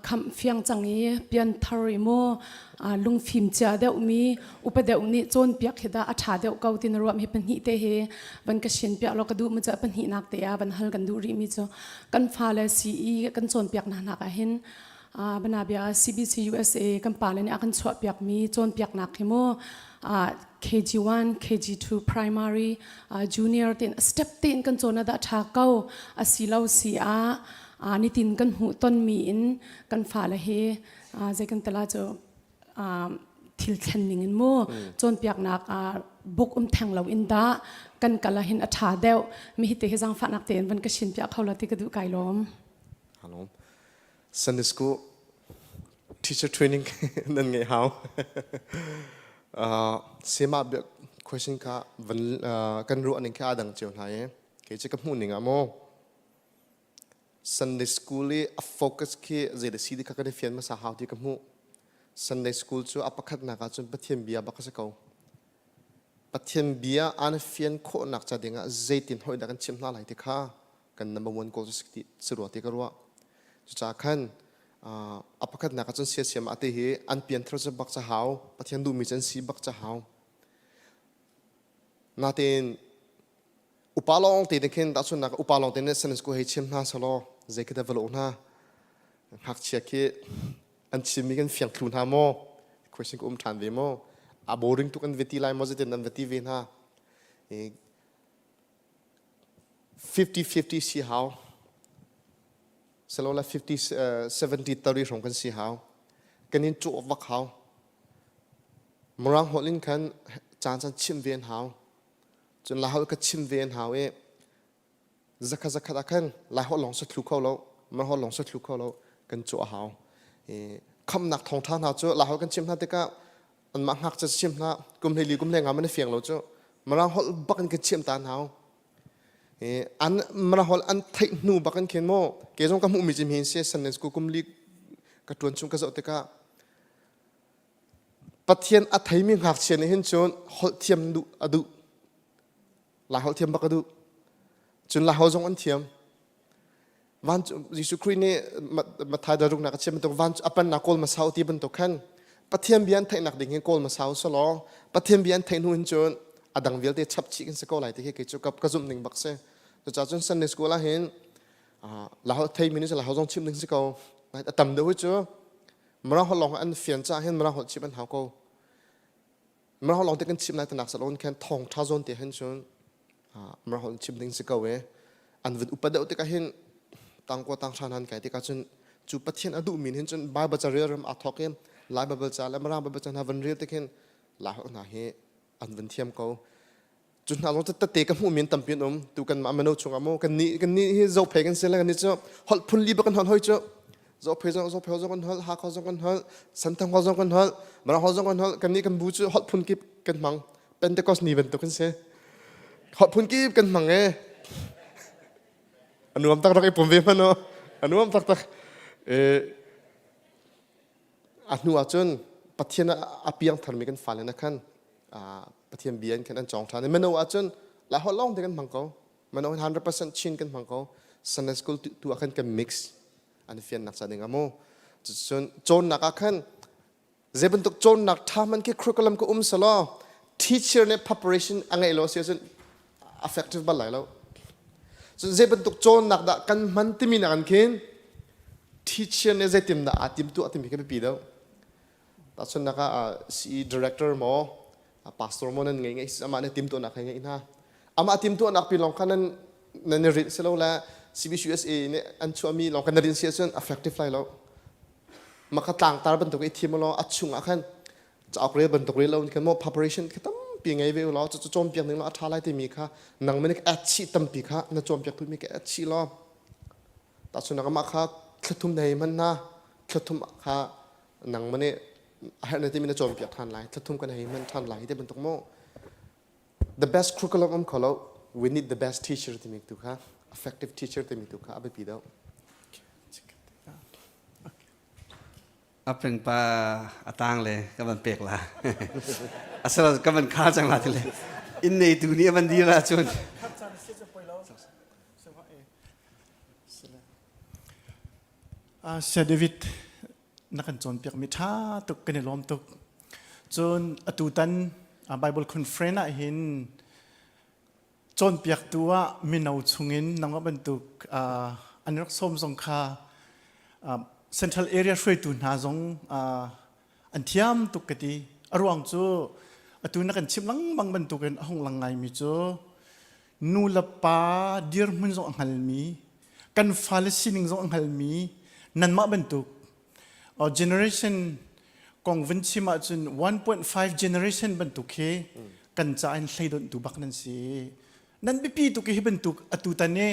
khamh fiang cang i pian thar i mu lungfim cia deuh mi upa deuh nih cawnpiak hi dah a ṭha deuh ko ti na ruah mi pahnih te hi van ka shin piak lo ka duh mu cu pahnihnak te ah van hal kan duh rih mi cu kan fale CE kan cawnpiak hna nak ah hin banabia CBC USA kan pale nih a kan chuahpiak mi cawnpiaknak hi mu KG1 KG2 primary junior tin step tein kan cawn dah ṭha ko asi lo si ah nitin kan hmuh tonmi in kan fale hi zei kan tala cu thil thlen ning in mu cawnpiaknak book um theng lo in dah kan kal ah hin a ṭha deuh mi hi te hi zaangfahnak tein van ka shin piah kho la ti ka duh kai lawm Halom. Sunday school. Teacher training nan ngeih hau. Uh, sema bia question kha van uh, kan ruah ning kha aa dang cio hna i kei cu ka hmuh ning ah maw Sunday school i a focus khi zei da si ti kha kan i fian hmasa hau ti ka hmuh. Sunday school cu a pakhatnak ah cun Pathian bia bak a si ko. Pathian bia aan fian khawhnak ca dingah zeitin hoi dah kan chimh hna lai ti kha kan number one goal cu si rua ti ka ruah. Cucaah khan a pakhatnak ah cun siasiam ah te hi an pianthar cu bak ca hau, Pathian duhmi cu an si bak ca hau. Natein upa lawng te khin tahchunnak upa lawng te nih Sunday school hei chim hna selaw zei khi dah va lawh hna ngakchia khi an chimmi kan fiang thlu hna maw question ka um ṭhan ve maw a boring tuk an va ti lai maw zeitin an va ti ve hna 50-50 si hau salola 50 70 30 hrawng kan si hau kan in cawh vak hau Mirang holh in khan caan caan chim ve an hau cun Lai holh ka chim ve an hau i zakhat zakhat ah khan Lai holh lawng sa thlu kho lo Mirang holh lawng sa thlu kho lo kan cawh a hau khamnak thawngṭha hna cu Lai holh kan chim hna tikah anmah ngakchia chim hna kum hleili kum hlei nga man fiang lo cu Mirang holh bak in kan chim ta hna an Mirang holh an theih hnu bak in khin maw ke zong ka hmuhmi cim hin si Sunday school kum li ka ṭuan chung ka zoh tikah Pathian a theimi ngakchia nih hin cun holh thiam duh a duh Lai holh thiam bak a duh cun Lai holh zong an thiam van Jesuh Khrih nih Matthai daruknak a chim bantuk van a pannak kawl masau ti bantuk khan Pathian bia an theihnak ding hin kawl masau selaw Pathian bia an theih hnu hin cun a dang vialte chap chih kan si ko lai ti khi kei cu ka zumh ning bak si cucaah cun Sunday school ah hin Lai holh theimi nih Lai holh zong chim ding si ko a tam deuh hi cu Mirang holh lawng an fian caah hin Mirang holh chim an hau ko Mirang holh lawng te kan chim lai tanak salon khan thawng tha zawn te hin cun Mirang holh chim ding si ko e an vun upa deuh tikah hin tangkua tang hran han kai tikah cun cu Pathian a duh min hin cun Bible ca rel ram aa thawk i Lai Bible ca le Mirang Bible ca hna van rel tik hin Lai holh hna hi an vun thiam ko Cu hna zong tete ka hmuhmi an tampi an um. Tu kan mah mino chungah mu kan nih kan nih hi Zophei kan si le kan nih cu holh phun li bak kan holh hoi cu. Zophei zong Zophei zong kan holh, Hakha zong kan holh, Santhang holh zong kan holh, Mirang holh zong kan holh. Kan nih kan bu cu holh phun kip kan hmang. Pentecost ni bantuk kan si. Holh phun kip kan hmang e. A nuam tak rak i pum ve hmanh u. A nuam taktak. E, a hnu ah cun Pathian a piang tharmi kan fale na khan Pathian bia in khan an cawng ṭhan i mino ah cun Lai holh lawng te kan hmang ko. Mino 100% Chin kan hmang ko. Sunday school tu ah khan kan mix an fiannak ca ding ah mu. Cun cawnnak ah khan zei bantuk cawnnak ṭha hmanh khi curriculum ka um selaw teacher nih preparation a ngeih lo si ahcun effective bal lai lo. Cun zei bantuk cawnnak dah kan hman timi nak in khin teacher nih zeitin dah aa timtuah timi khi biapi deuh. Tahchunhnak ah CE director maw pastor maw nan ngei ngei amah nih timtuahnak he ngeih hna. Amah timtuahnak pi lawng kha nan nan i rinh si lo le CBCUSA nih an chuahmi lawng kha na rinh si ahcun effective lai lo. Mah kha tlangtar bantuk i thim law a chungah khan cauk rel bantuk rel lo in khan maw preparation kha tampi ngei ve u law cu cawnpiak ning law a ṭha lai timi kha nang nih add chih tampi kha na cawnpiak mi ka add chih law tahchunhnak amah kha thlathum na hei hman hna thlathum kha nang mane a herh na timi na cawnpiak ṭhan lai thlathum kan hei hman ṭhan lai ti bantuk maw the best curriculum um kho lo we need the best teacher timi tu kha effective teacher timi tu kha a biapi deuh A pengpa a tang le ka van pek la. Asal ka van khar cang la ti le. Inn neitu nih a van dir ahcun. Saya David na kan cawnpiak mi ṭha tuk kan i lawm tuk. Cun atutan Bible conference ah hin cawnpiaktu ah mino chungin nangmah bantuk an rak sawm zong kha Central Area hruaitu hna zong an thiam tuk ka ti. A ruang cu atu na kan chimh lengmang bantukin a hung lang ngaimi cu nu le pa dirhmun zong a hngalmi kan fale sining zong a hngalmi nanmah bantuk generation kong vun chim ahcun 1.5 generation bantuk hi kan ca in hleidonhtu bak nan si. Nan biapi tuk hi bantuk atu tan i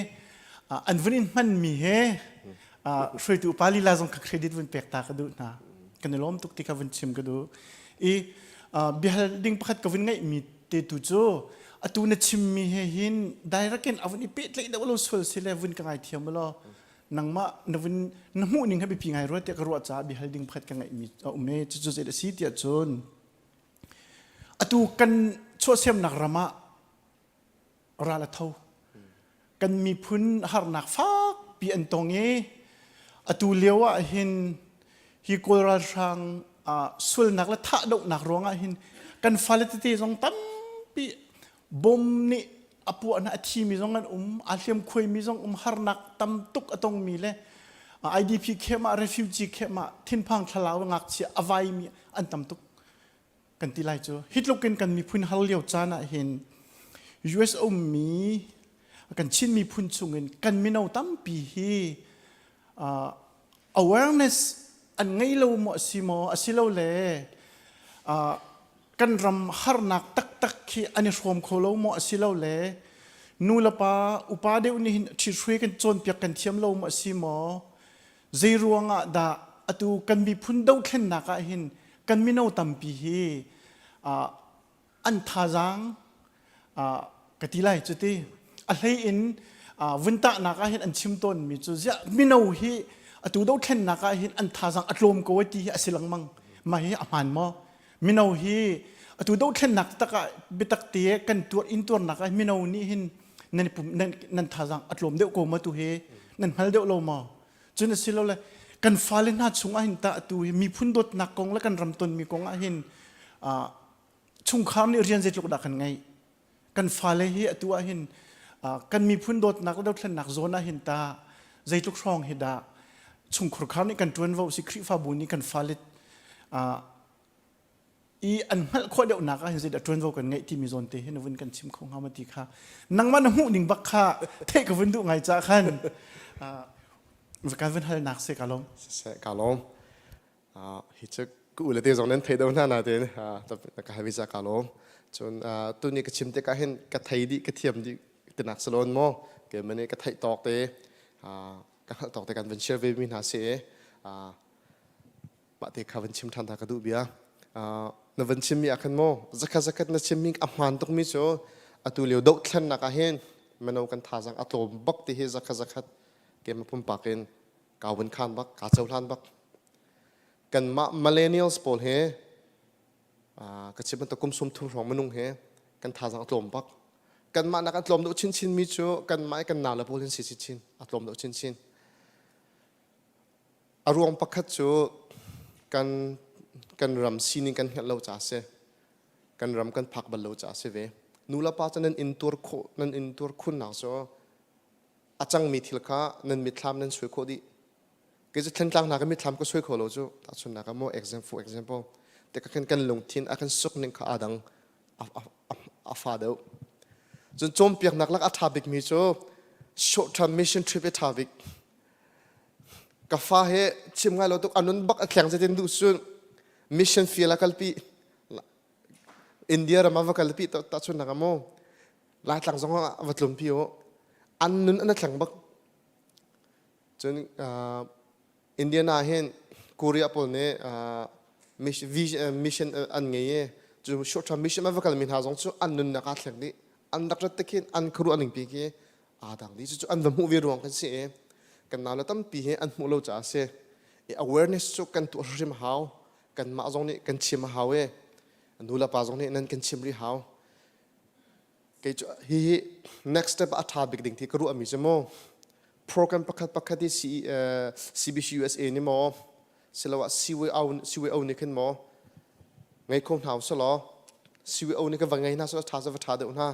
an vun in hmanmi he hruaitu upa lila zong kha credit vun pek ta ka duh hna. Kan i lawm tuk ti kha vun chim ka duh. I biahal ding pakhat ka vun ngeihmi te tu cu atu na chimmi he hin direct in a vun i pehtlaih deuh lo sual si le vun ka ngaithiam law nangmah na vun na hmuh ning he biapi ngai rua tiah ka ruah caah biahal ding pakhat ka ngeihmi a um i cucu zei a si tiah cun atu kan chuahsemnak ram ah ral a tho. Kan miphun harnak fakpi an tong i atu lio ah hin hi Kawl ralhrang sualnak le thahdohnak ruangah hin kan fale tete zong tampi bom nih a puah hna a thimi zong an um aa hliamkhuaimi zong um harnak tam tuk a tongmi le IDP camp ah refugee camp ah thinphang thlalau ngakchia a vaimi an tam tuk kan ti lai cu hi tluk in kan miphun har lio caan ah hin US ummi kan Chin miphun chungin kan mino tampi hi uh, awareness an ngei lo maw si maw asilole uh, kan ram harnak taktak khi an i hrawm kho lo maw asilole nu le pa upa deuh nih hin ṭhithruai kan cawnpiak kan thiam lo maw si maw Zei ruangah dah atu kan miphun dothlennak ah hin kan mino tampi hi uh, an thazaang uh, ka ti lai cu ti a hlei in uh, vun tahnak ah hin an chim tawnmi cu ziah mino hi atu dothlennak ah hin an thazaang a tlawm ko ti hi a si lengmang mah hi a hmaan maw mino hi atu dothlennak tak ah biatak te kan tuar in tuarnak ah mino nih hin nan pum nan nan thazaang a tlawm deuh ko ma tu hi nan hngal deuh lo maw cun a si lo le kan fale hna chung ah hin tah atu hi miphun dawtnak kong le kan ram tonmi kong ah hin chungkhar nih rian zeitluk dah kan ngeih kan fale hi atu ah hin kan miphun dawtnak le dothlennak zawn ah hin ta zeitluk hrawng hi dah chungkhur khar nih kan ṭuanvo si Khrihfabu nih kan fale i an hngalh khawh deuhnak ah hin zeidah ṭuanvo kan ngeih timi zawn te hi na vun kan chim kho hnga ma ti kha nangmah na hmuh ning bak kha theih ka vun duh ngai ca khan kan vun halnak se ka lawm siseh ka lawm hi cu ka u le te zong nan thei do hna na tein ka hawi ca ka lawm cun tuni ka chim tikah hin ka thei dih ka thiam dih tinak salon maw ke mani ka theih tawk te ka hngalh tawk te kan van share ve mi hna si mah te kha van chim ṭhan ta ka duh bia na van chimmi ah khan maw zakhat zakhat na chimmi a hmaan tukmi cu atu lio dohthlennak ah hin mino kan thazaang a tlawm bak ti hi zakhat zakhat keimah pumpak in kaa vun khan bak kaa cohlan bak kanmah millennials pawl he ka chim bantuk kum sum thum hrawng minung he kan thazaang a tlawm bak kanmah nak a tlawm deuh chinchin mi cu kanmah i kan nau le pawl hin si chinchin a tlawm deuh chinchin A ruang pakhat cu kan, kan ram sining kan hngalh lo caah a si. Kan ram kan phak bal lo caah a si ve. Nu le pa cu nan intuar khawh, nan intuar khunnak cu a cangmi thil kha nan mitthlam nan suai khawh dih. Kei cu thlentlang hna ka mitthlam ka suai kho lo cu. Tahchunhnak ah maw exam for example. Te ka khan kan lungthin a kan suk ning kha aa dang a, a, a, a fa deuh. Cun cawnpiaknak lak a ṭha bikmi cu short term mission trip i ṭha bik. Ka fa he chim ngai lo tuk a nun bak a thleng zetin duh cun mission field a kalpi India ram ah va kalpi tahchunhnak ah mu Laitlang zong ah va tlunpi u an nun an thleng bak cun Indiana hin Korea pawl nih mission an ngei i cu short term mission a va kalmi hna zong cu an nunnak aa thleng dih an rak rat te khin an khuaruah ning pi khi aa dang dih cucu an va hmuh ve ruang kan si i kan naule tampi hi an hmuh lo caah a si i awareness cu kan tuah hrim hau kanmah zong nih kan chim a hau i nu le pa zong nih nan kan chim rih hau kei cu hihi next step a ṭha bik ding ti ka ruahmi cu mu program pakhat pakhat hi CBC USA nih maw siloah CYO CYO nih khin maw ngei kho hna usalaw CYO nih ka va ngei hna so ṭha va ṭha deuh hna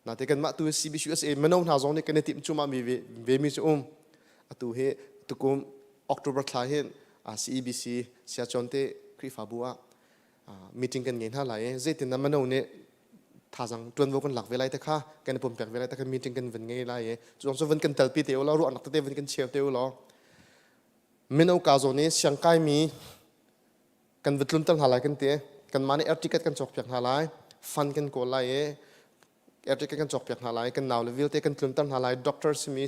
Nate kanmah tu CBCUSA mino hna zong nih kan i timh cuahmah mi ve mi cu um. Atu hi tukum October thla hin CEBC Siacawn te Khrihfabu ah meeting kan ngei hna lai i zeitin dah mino nih thazang tuanvo kan lak ve lai te kha kan i pumpek ve lai te kha meeting kan van ngei lai i cu zong cu van kan telpi te u law ruahnak tete van kan cheu te u law mino ka zawn i siangkai mi kan va tlunter hna lai kan ti kanmah nih air ticket kan cawkpiak hna lai fund kan kawl lai i air ticket kan cawkpiak hna lai kan nau le vialte kan tlunter hna lai doctor simi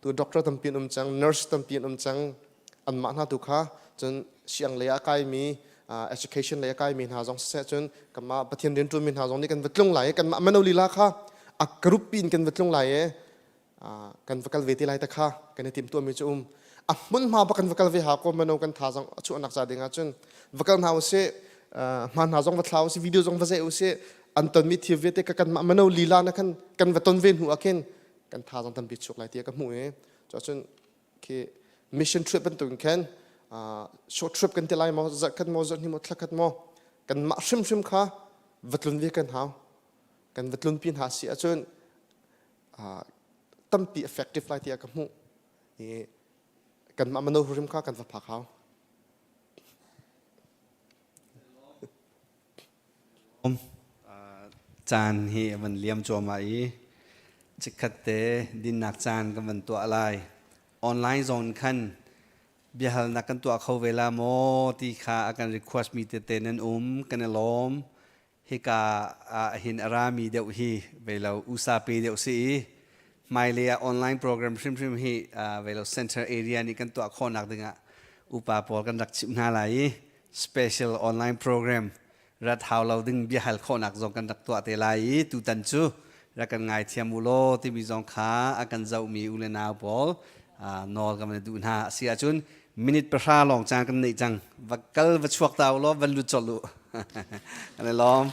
tu doctor tampi an um cang nurse tampi an um cang anmah hna tu kha Cun siang lei ah kaimi education lei a kaimi hna zong siseh cun kanmah Pathian rianṭuanmi hna zong nih kan va tlung lai i kanmah mano lila kha a group piin kan va tlung lai i kan va kal ve te lai te kha kan i timhtuahmi cu um. A hmunhma bak kan va kal ve ha ko mano kan thazang a chuahnak ca ding ah cun va kal hna usih hma hna zong va thla usih video zong va zeh usih an tonmi thil vialte ka kanmah mano lila na khan kan va ton ve hnu ah khin kan thazang tampi chuak lai tiah ka hmuh i cun khi mission trip bantukin khan short trip kan ti lai maw zarh khat maw zarh hnih maw thla khat maw kanmah hrimhrim kha va tlun ve kan hau kan va tlunpi hna si ahcun tampi effective lai tiah ka hmuh i kanmah mano hrim kha kan va phak hau. Caan hi a van liam cuahmah i chikkhat te dinnak caan kan van tuah lai. Online zone khan biahalnak kan tuah kho ve la maw ti kha a kan request mi tete nan um kan i lawm. Hika ah hin a rami deuh hi ve lo usa pe deuh si i hmailei ah online program hrimhrim hi ve lo center area nih kan tuah khawhnak dingah upa pawl kan rak chimh hna lai i special online program rat hau lo ding biahal khawhnak zong kan rak tuah te lai i tutan cu rak kan ngaithiam u law timi zong kha a kan zohmi u le nau pawl nawl kan van duh hna. A si ahcun minute 10 lawng caan kan neih cang. Va kal va chuak ta u law van lut colh u. Kan i lawm.